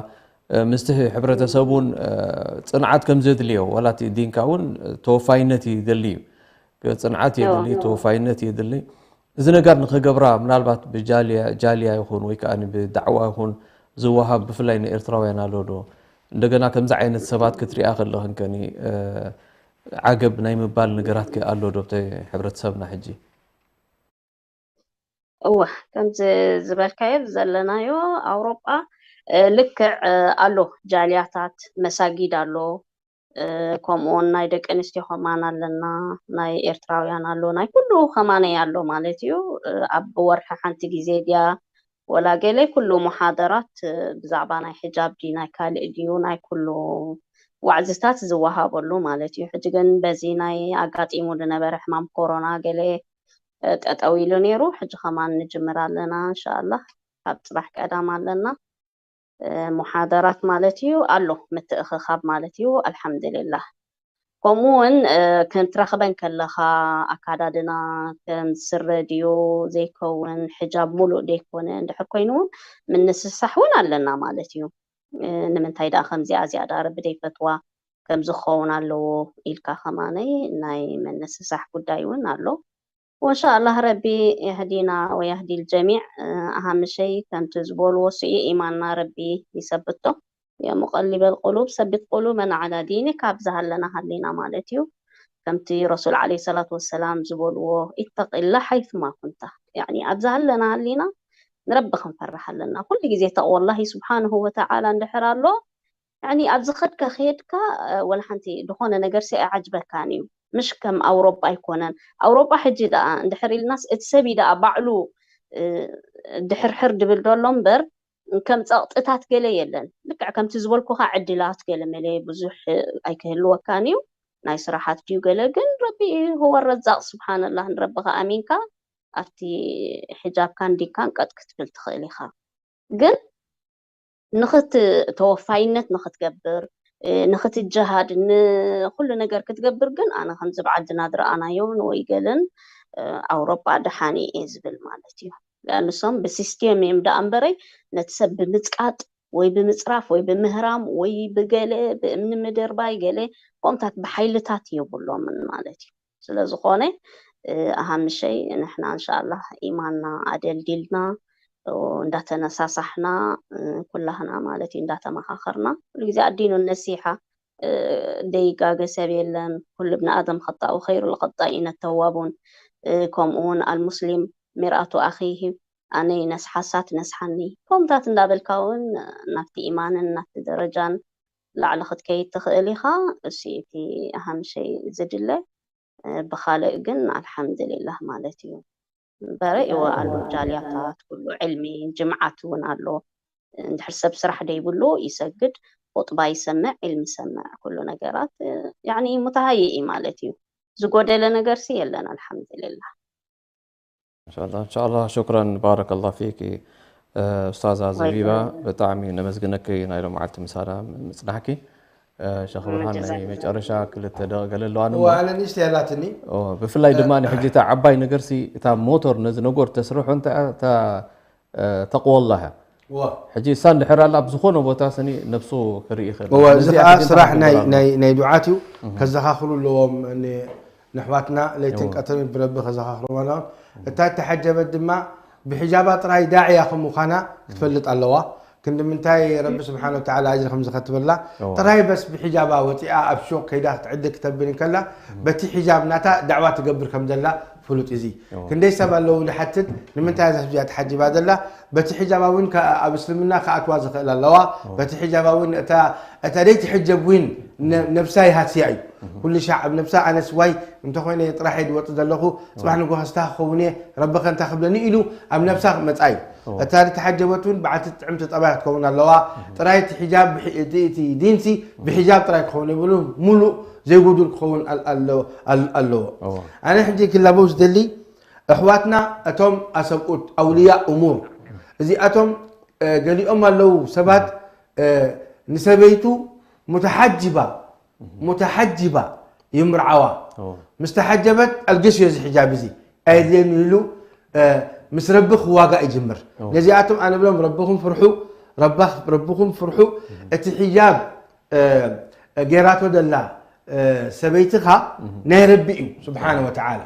ምስቲ ሕብረተሰብ እውን ፅንዓት ከም ዘድልዮ ዋላ እቲ ዲንካ እውን ተወፋይነት ይደሊ እዩ ፅንዓት የድሊ ተወፋይነት የድሊ እዚ ነገር ንክገብራ ምናልባት ብጃልያ ጃልያ ይኹን ወይ ከዓ ብዳዕዋ ይኹን ዝወሃብ ብፍላይ ንኤርትራውያን ኣሎ ዶ እንደገና ከምዚ ዓይነት ሰባት ክትሪኣ ከለኽን ከኒ ዓገብ ናይ ምባል ነገራት ኣሎ ዶ ኣብቲ ሕብረተሰብና ሕጂ እወ ከምዚ ዝበልካዮ ዘለናዮ ኣውሮጳ ልክዕ ኣሎ ጃልያታት መሳጊድ ኣሎ ከምኡውን ናይ ደቂ ኣንስትዮ ከማን ኣለና ናይ ኤርትራውያን ኣሎ ናይ ኩሉ ከማነይ ኣሎ ማለት እዩ ኣብ ወርሒ ሓንቲ ግዜ ድያ ወላ ገለ ኩሉ ሙሓደራት ብዛዕባ ናይ ሕጃብ ድዩ ናይ ካልእ ድዩ ናይ ኩሉ ዋዕዝታት ዝወሃበሉ ማለት እዩ ሕጂ ግን በዚ ናይ ኣጋጢሙ ዝነበረ ሕማም ኮሮና ገለ ጠጠው ኢሉ ነይሩ ሕጂ ከማን ንጅምር ኣለና እንሻኣላህ ካብ ፅባሕ ቀዳም ኣለና ሙሓደራት ማለት እዩ ኣሎ ምትእኽኻብ ማለት እዩ ኣልሓምድልላህ ከምኡ እውን ክንትረኽበን ከለኻ ኣካዳድና ከም ስረ ድዩ ዘይከውን ሕጃብ ሙሉእ ደይኮነ እንድሕር ኮይኑ እውን ምንስሳሕ እውን ኣለና ማለት እዩ ንምንታይ ደኣ ከምዚኣ እዚኣ ደኣ ረቢ ደይፈትዋ ከምዚ ክኸውን ኣለዎ ኢልካ ከማነይ ናይ ምንስሳሕ ጉዳይ እውን ኣሎ وإن شاء الله ربي يهدينا ويهدي الجميع أهم شيء ከምቲ ዝበልዎ ስኡ ኢማንና ረቢ ይሰብቶ يا مقلب القلوب ثبت قلوبنا على دينك ኣብዛ ሃለና ሃሊና ማለት እዩ ከምቲ ረሱል عليه الصلاة والسلام ዝበልዎ اتق الله حيثما كنت يعني ኣብዛ ሃለና ሃሊና ንረቢ ክንፈርሕ ኣለና ኩሉ ግዜ ተቕወ الله سبحانه وتعالى እንድሕር ኣሎ ያኒ ኣብ ዝኸድካ ከየድካ ወላ ሓንቲ ዝኾነ ነገር ሲ ኣይዓጅበካን እዩ ምሽ ከም ኣውሮጳ ኣይኮነን ኣውሮጳ ሕጂ ደኣ እንድሕር ኢልናስ እቲ ሰብ እዩ ደኣ ባዕሉ ድሕርሕር ድብል ደሎ እምበር ከም ፀቕጥታት ገለ የለን ልክዕ ከምቲ ዝበልኩኻ ዕድላት ገለ መለ ብዙሕ ኣይክህልወካን እዩ ናይ ስራሓት ድዩ ገለ ግን ረቢ هو الرزاق سبحان الله ንረብኻ ኣሚንካ ኣብቲ ሕጃብካን ዲንካን ቀጥ ክትብል ትኽእል ኢኻ ግን ንኽት ተወፋይነት ንኽትገብር ንኽትጀሃድ ንኩሉ ነገር ክትገብር ግን ኣነ ከምዚ ብዓድና ዝረኣናዮ ንወይ ገለን ኣውሮጳ ደሓን እየ ዝብል ማለት እዩ ንሶም ብሲስቴም እዮም ደኣ እምበረይ ነቲ ሰብ ብምፅቃጥ ወይ ብምፅራፍ ወይ ብምህራም ወይ ብገለ ብእምኒ ምድርባይ ገለ ከምታት ብሓይልታት የብሎምን ማለት እዩ ስለ ዝኾነ ኣሃምሸይ ንሕና እንሻላህ ኢማንና ኣደልዲልና እንዳተነሳሳሕና ኩላህና ማለት እዩ እንዳተመኻኸርና ኩሉ ግዜ ኣዲኑ ነሲሓ ደይጋገ ሰብ የለን ኩሉ ብኒ ኣደም ኸጣኡ ኸይሩ ልኸጣኢነ ተዋቡን ከምኡ እውን ኣልሙስሊም ሚርኣቱ ኣኺሂ ኣነ ይነስሓሳ ትነስሓኒ ከምታት እንዳበልካ እውን ናብቲ ኢማንን ናብቲ ደረጃን ላዕሊ ክትከይድ ትኽእል ኢኻ። እሱ እቲ ኣሃምሸይ ዝድለ። ብኻልእ ግን ኣልሓምድሊላህ ማለት እዩ። እምበር ይወኣሉ ጃልያታት ኩሉ ዕልሚ ጅምዓት እውን ኣሎ። እንድሕር ሰብ ስራሕ ደይብሉ ይሰግድ፣ ኹጥባ ይሰምዕ፣ ዕልሚ ይሰምዕ፣ ኩሉ ነገራት ያኒ ሙተሃይኢ ማለት እዩ። ዝጎደለ ነገርሲ የለን ኣልሓምድሊላህ። እንሻላ እንሻላ ሹክራን ባረከላ ፊኪ ኡስታዛ ዘቢባ ብጣዕሚ ነመስግነኪ ናይ ሎምዓልቲ ምሳና ምፅናሕኪ። ሸኽ ብርሃን ናይ መጨረሻ ክልተ ደቂ ገለ ኣለዋ እዋ ኣነ ንእሽተይ ኣላትኒ ብፍላይ ድማ ሕጂ እታ ዓባይ ነገርሲ እታ ሞቶር ነዚ ነጎር ተስርሖ እንተ እታ ተቅወላህ ሕጂ እሳ እንድሕር ኣላ ኣብ ዝኾነ ቦታ ስኒ ነብሱ ክርኢ ይኽእል እዚ ከዓ ስራሕ ናይ ዱዓት እዩ። ከዘኻኽሩ ኣለዎም ንኣሕዋትና ለይትን ቀትርን ብረቢ ከዘኻኽርዎም ኣለዎም። እታ እተሓጀበት ድማ ብሒጃባ ጥራይ ዳዕያ ከም ምዃና ክትፈልጥ ኣለዋ። ክንዲ ምንታይ ረቢ ስብሓን ወተዓላ ኣጅሪ ከም ዝኸትበላ ጥራይ በስ ብሒጃባ ወፂኣ ኣብ ሹቕ ከይዳ ክትዕድግ ክተብል እንከላ በቲ ሒጃብ ናታ ዳዕዋ ትገብር ከም ዘላ ፍሉጥ እዚ። ክንደይ ሰብ ኣለዉ ዝሓትት ንምንታይ እዛ ህዝቢያ ተሓጂባ ዘላ በቲ ሒጃባ እውን ኣብ እስልምና ክኣትዋ ዝኽእል ኣለዋ። በቲ ሒጃባ እውን እታ ዘይትሕጀብ እውን ነብሳ ይሃስያ እዩ። ኩሉ ሻዕ ኣብ ነብሳ ኣነስ ዋይ እንተኾይነ ጥራሕ እየ ዝወፅእ ዘለኹ ፅባሕ ንጎ ከስታ ክኸውን እየ ረቢ ከንታ ክብለኒ ኢሉ ኣብ ነብሳ ክመፃ እዩ። እታ ዝተሓጀበት እውን በዓልቲ ጥዕምቲ ጠባይ ክትከውን ኣለዋ። ጥራይ እቲ ሒጃብ እቲ ዲንሲ ብሒጃብ ጥራይ ክኸውን የብሉ ሙሉእ ዘይጉዱል ክኸውን ኣለዎ። ኣነ ሕጂ ክላበው ዝደሊ ኣሕዋትና እቶም ኣሰብኡት ኣውልያ እሙር እዚኣቶም ገሊኦም ኣለዉ ሰባት ንሰበይቱ ሙተሓጅባ ሙተሓጅባ ይምርዓዋ ምስ ተሓጀበት ኣልግስዮ እዚ ሕጃብ እዚ ኣየድልየኒ ኢሉ ምስ ረቢ ክዋጋእ ይጅምር። ነዚኣቶም ኣነ ብሎም ረብኹም ፍርሑ ረብኹም ፍርሑ እቲ ሕጃብ ጌራቶ ደላ ሰበይትኻ ናይ ረቢ እዩ ስብሓነ ወተዓላ።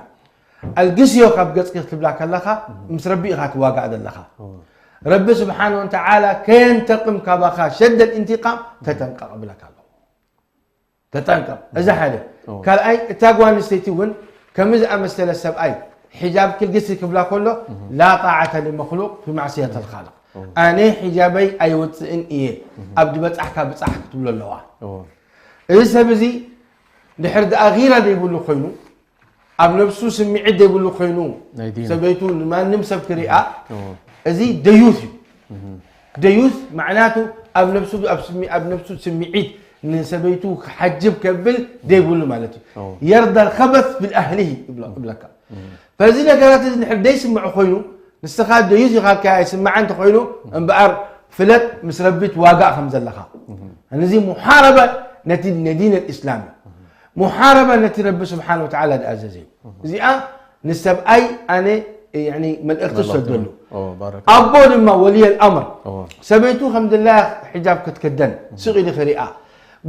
ኣልግስዮ ካብ ገጽኪ ክትብላ ከለኻ ምስ ረቢ ኢኻ ትዋጋእ ዘለኻ። ረቢ ስብሓነ ወተዓላ ከየንተቅም ካባኻ ሸደል ኢንቲቃም ተጠንቀቕ እብለካ ኣለኹ። ተጠንቀቕ። እዚ ሓደ። ካልኣይ እታ ጓል ኣንስተይቲ እውን ከምዚ ዝኣመሰለ ሰብኣይ ሒጃብ ክልግሲ ክብላ ከሎ ላ ጣዓተ ሊመክሉቅ ፊ ማዕስየት ልካልቅ። ኣነ ሒጃበይ ኣይወፅእን እየ ኣብ ዝበፃሕካ ብፃሕ ክትብሎ ኣለዋ። እዚ ሰብ እዚ ድሕር ደኣ ጊራ ዘይብሉ ኮይኑ ኣብ ነብሱ ስምዒት ዘይብሉ ኮይኑ ሰበይቱ ንማንም ሰብ ክሪኣ እዚ ደዩት እዩ። ደዩት ማዕናቱ ኣብ ነብሱ ኣብ ነብሱ ስምዒት ንሰበይቱ ክሓጅብ ከብል ዘይብሉ ማለት እዩ። የርዳ ልከበስ ብልኣህሊሂ ይብለካ። በዚ ነገራት እዚ ንድሕር ደይስምዑ ኮይኑ ንስኻ ደዩት ኢኻልካ ኣይስምዓ እንተኮይኑ እምበኣር ፍለጥ ምስ ረቢ ትዋጋእ ከም ዘለኻ። እዚ ሙሓረበ ነቲ ነዲን ልእስላም እዩ። ሙሓረበ ነቲ ረቢ ስብሓን ወተዓላ ዝኣዘዘ እዩ። እዚኣ ንሰብኣይ ኣነ መልእኽቲ ዝሰደሉ ኣቦ ድማ ወልየ ልኣምር ሰበይቱ ከም ድላያ ሒጃብ ክትክደን ስቕ ኢሉ ክሪኣ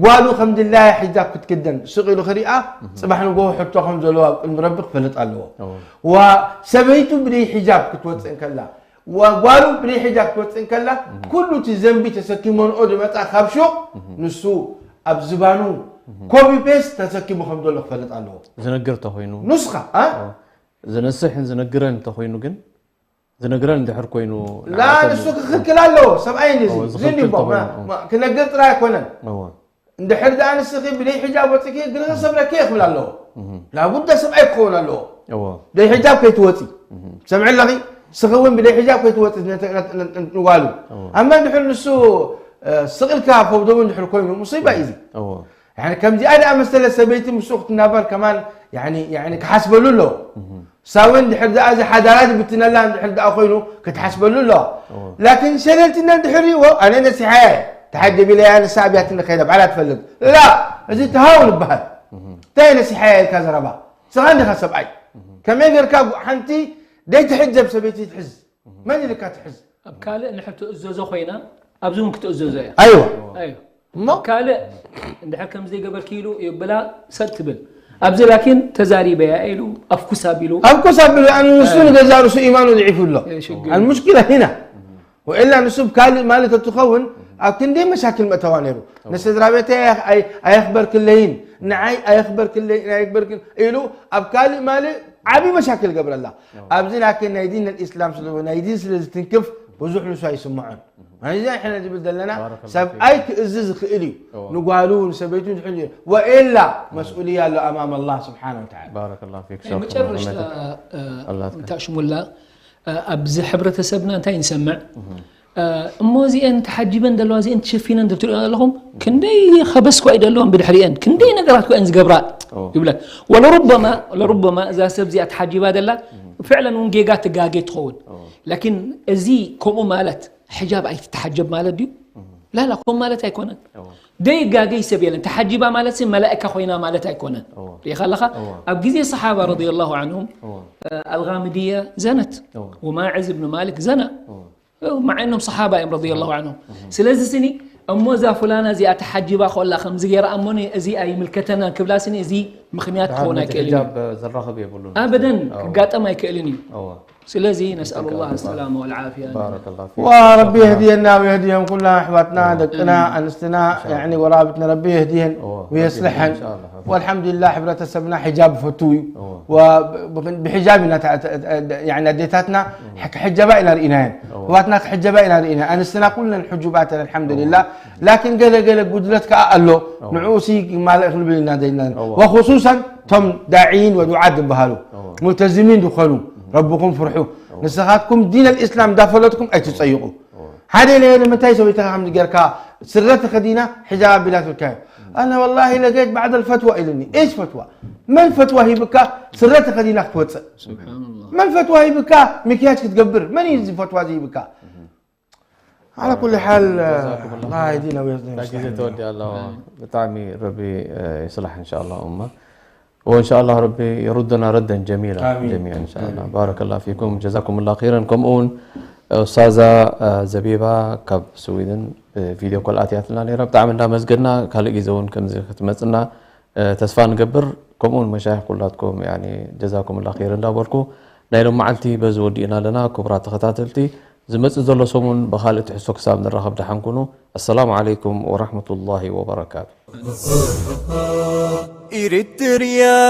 ጓሉ ከም ድላያ ሒጃብ ክትክደን ስቕ ኢሉ ክሪኣ ፅባሕ ንጎሆ ሕቶ ከም ዘለዎ ኣብ ቅድሚ ረቢ ክፈልጥ ኣለዎ። ዋ ሰበይቱ ብደይ ሒጃብ ክትወፅእ እንከላ ዋ ጓሉ ብደይ ሒጃብ ክትወፅእ እንከላ ኩሉ እቲ ዘንቢ ተሰኪሞንኦ ዝመፃ ካብ ሹቕ ንሱ ኣብ ዝባኑ ኮፒ ፔስት ተሰኪሙ ከም ዘሎ ክፈልጥ ኣለዎ። ዝነግር ተኮይኑ ንስኻ ዝነስሕን ዝነግረን እንተኮይኑ ግን ዝነግረን እንድሕር ኮይኑ ላ ንሱ ክኽልክል ኣለዎ። ሰብኣይ እዚ ዝንዲቦ ክነግር ጥራይ ኣይኮነን። እንድሕር ደኣ ንስኺ ብደይ ሒጃብ ወፂኪ ግርህ ሰብረኪ ክብል ኣለዎ። ላቡዳ ሰብኣይ ክኸውን ኣለዎ። ደይ ሒጃብ ከይትወፂ ሰምዕ ኣለኺ። ስኺ እውን ብደይ ሒጃብ ከይትወፂ ንጓሉ ኣማ እንድሕር ንሱ ስቕልካ ፈውደቡ እንድሕር ኮይኑ ሙሲባ እዩ። ከምዚኣ ደኣ መሰለ ሰበይቲ ምስኡ ክትናበር ከማን ክሓስበሉ ኣለዎ። ሳውን ድሕር ደኣ እዚ ሓዳራ ዝብትነላ እንድሕር ደኣ ኮይኑ ክትሓስበሉ ኣለዋ። ላኪን ሸለልትና እንድሕር ሪእዎ ኣነ ነሲሓያ እየ ተሓጀብ ኢለያ ንሳ ኣብያትኒ ከይዳ ባዕላ ትፈልጥ ላ እዚ ተሃውን ይበሃል። እንታይ ነሲሓያ ኢልካ ዘረባ ንስኻ እንዲኻ ሰብኣይ ከመይ ጌርካ ሓንቲ ደይትሕጀብ ሰበይቲ ትሕዝ መን ኢልካ ትሕዝ? ኣብ ካልእ እንድሕር ትእዘዞ ኮይና ኣብዚ እውን ክትእዘዞ እያ። ኣይዋ ኣዩ እሞ ኣብ ካልእ እንድሕር ከም ዘይገበርኪ ኢሉ ይብላ ሰብ ትብል ኣብዚ ላኪን ተዛሪበያ ኢሉ ኣፍኩስ ኣቢሉ ኣብ ኮስ ኣቢሉ ኣነ ንሱ ንገዛ ርሱ ኢማኑ ضعيف ኣሎ ሽግር ኣልሙሽኪላ ሂና ወኢላ ንሱ ብካልእ ማለት እትኸውን ኣብ ክንደይ መሻክል መእተዋ ነይሩ ንስድራ ቤተይ ኣየኽበርክለይን ንዓይ ኣየኽበርክለይን ኣየኽበርክን ኢሉ ኣብ ካልእ ማልእ ዓብዪ መሻክል ገብረላ ኣብዚ ላኪን ናይ ዲን ኣልኢስላም ስለ ናይ ዲን ስለ ዝትንክፍ ብዙሕ ንሱ ኣይስምዖን። እዚ ሕነ ዝብል ዘለና ሰብኣይ ክእዝዝ ዝኽእል እዩ። ንጓሉ ንሰበይቱ ዝሕል እዩ። ወኢላ መስኡልያ ኣሎ ኣማም ኣላህ ስብሓነ ወተዓላ። ባረከላሁ ፊክ ሸይኽ መጨረሽታ ሙሐመድ። እንታ ሽሙላ ኣብዚ ሕብረተሰብና እንታይ ንሰምዕ? እሞ እዚአን ተሓጂበን ዘለዋ እዚአን ተሸፊነን ትሪኦ ኣለኹም ክንደይ ከበስ ኳ እዩ ዘለዎም ብድሕሪአን ክንደይ ነገራት ኳ እየን ዝገብራ ይብለክ። ወለሩበማ ለሩበማ እዛ ሰብ እዚኣ ተሓጂባ ዘላ ፍዕለን እውን ጌጋ ትጋጌ ትኸውን። ላኪን እዚ ከምኡ ማለት ሕጃብ ኣይትተሓጀብ ማለት ድዩ? ላላ ከምኡ ማለት ኣይኮነን። ደይጋገይ ሰብ የለን። ተሓጂባ ማለት ሲ መላእካ ኮይና ማለት ኣይኮነን። ሪኢኻ ኣለኻ ኣብ ግዜ ሰሓባ ረዲየላሁ ዓንሁም ኣልጋምድያ ዘነት ወማዕዝ እብን ማሊክ ዘና ማዓ እኖም ሰሓባ እዮም ረዲየላሁ ዓንሁም። ስለዚ ስኒ እሞ እዛ ፉላና እዚኣ ተሓጂባ ኮላ ከምዚ ገይራ እሞ እዚኣ ይምልከተና ክብላ ስኒ እዚ ምኽንያት ክኸውን ኣይክእልን እዩ። ዘራኽብ የብሉን። ኣበደን ክጋጠም ኣይክእልን እዩ። ስለዚ ነስኣሉ ላህ ሰላማ ወልዓፍያ። ወረቢ የህድየና ወየህድዮም ኩላ ኣሕዋትና ደቅና ኣንስትና ወራብትና ረቢ የህድየን ወየስልሐን። ወልሓምዱሊላህ ሕብረተሰብና ሕጃብ ይፈቱ እዩ። ብሕጃብ ኢና ኣዴታትና ክሕጀባ ኢና ርኢናየን። ኣሕዋትና ክሕጀባ ኢና ርኢና ኣንስትና ኩለን ሕጁባት እየን ኣልሓምዱሊላህ። ላኪን ገለ ገለ ጉድለት ከዓ ኣሎ። ንዕኡ ሲ ማልእ ክንብል ኢና ዘለና ወክሱሰን እቶም ዳዒን ወዱዓት ዝበሃሉ ሙልተዝሚን ዝኾኑ ረብኹም ፍርሑ። ንስኻትኩም ዲን ኣልእስላም እንዳፈለጥኩም ኣይትፀይቑ። ሓደ ኢለ ንምንታይ ሰበይትኻ ከምዚ ጌርካ ስረ ተኸዲና ሕጃብ ኣቢላ ትብልካዮ? ኣነ ወላሂ ለገይት ባዕድ ኣልፈትዋ ኢሉኒ። ኤሽ ፈትዋ? መን ፈትዋ ሂብካ ስረ ተኸዲና ክትወፅእ? መን ፈትዋ ሂብካ ሚክያጅ ክትገብር? መን እዩ እዚ ፈትዋ እዚ ሂብካ? ዓላ ኩሊ ሓል ላ ዲና ወየዝነ ጊዜ ተወዲኣ ኣለዋ። ብጣዕሚ ረቢ ይስላሕ እንሻ ኣላ እማ ወእንሻ ኣላ ረቢ የሩደና ረደን ጀሚላ ጀሚዓ እንሻ ኣላ። ባረከላ ፊኩም ጀዛኩም ላ ኸይረን። ከምኡ እውን ኡስታዛ ዘቢባ ካብ ስዊድን ብቪድዮ ኮል ኣትያትና ነይራ። ብጣዕሚ እንዳመስገና ካልእ ግዜ እውን ከምዚ ክትመፅና ተስፋ ንገብር። ከምኡ እውን መሻይኽ ኩላትኩም ጀዛኩም ላ ኸይር እንዳበልኩ ናይ ሎም መዓልቲ በዚ ወዲእና ኣለና። ክቡራት ተኸታተልቲ ዝመፅእ ዘሎ ሰሙን ብኻልእ ትሕዝቶ ክሳብ ንራኸብ ደሓን ኩኑ። ኣሰላሙ ዓለይኩም ወራሕመቱላሂ ወበረካቱ። إريتريا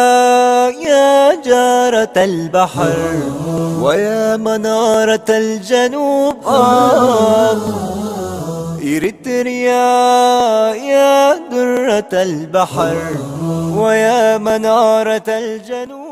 يا جارة البحر ويا منارة الجنوب آه إريتريا يا درة البحر ويا منارة الجنوب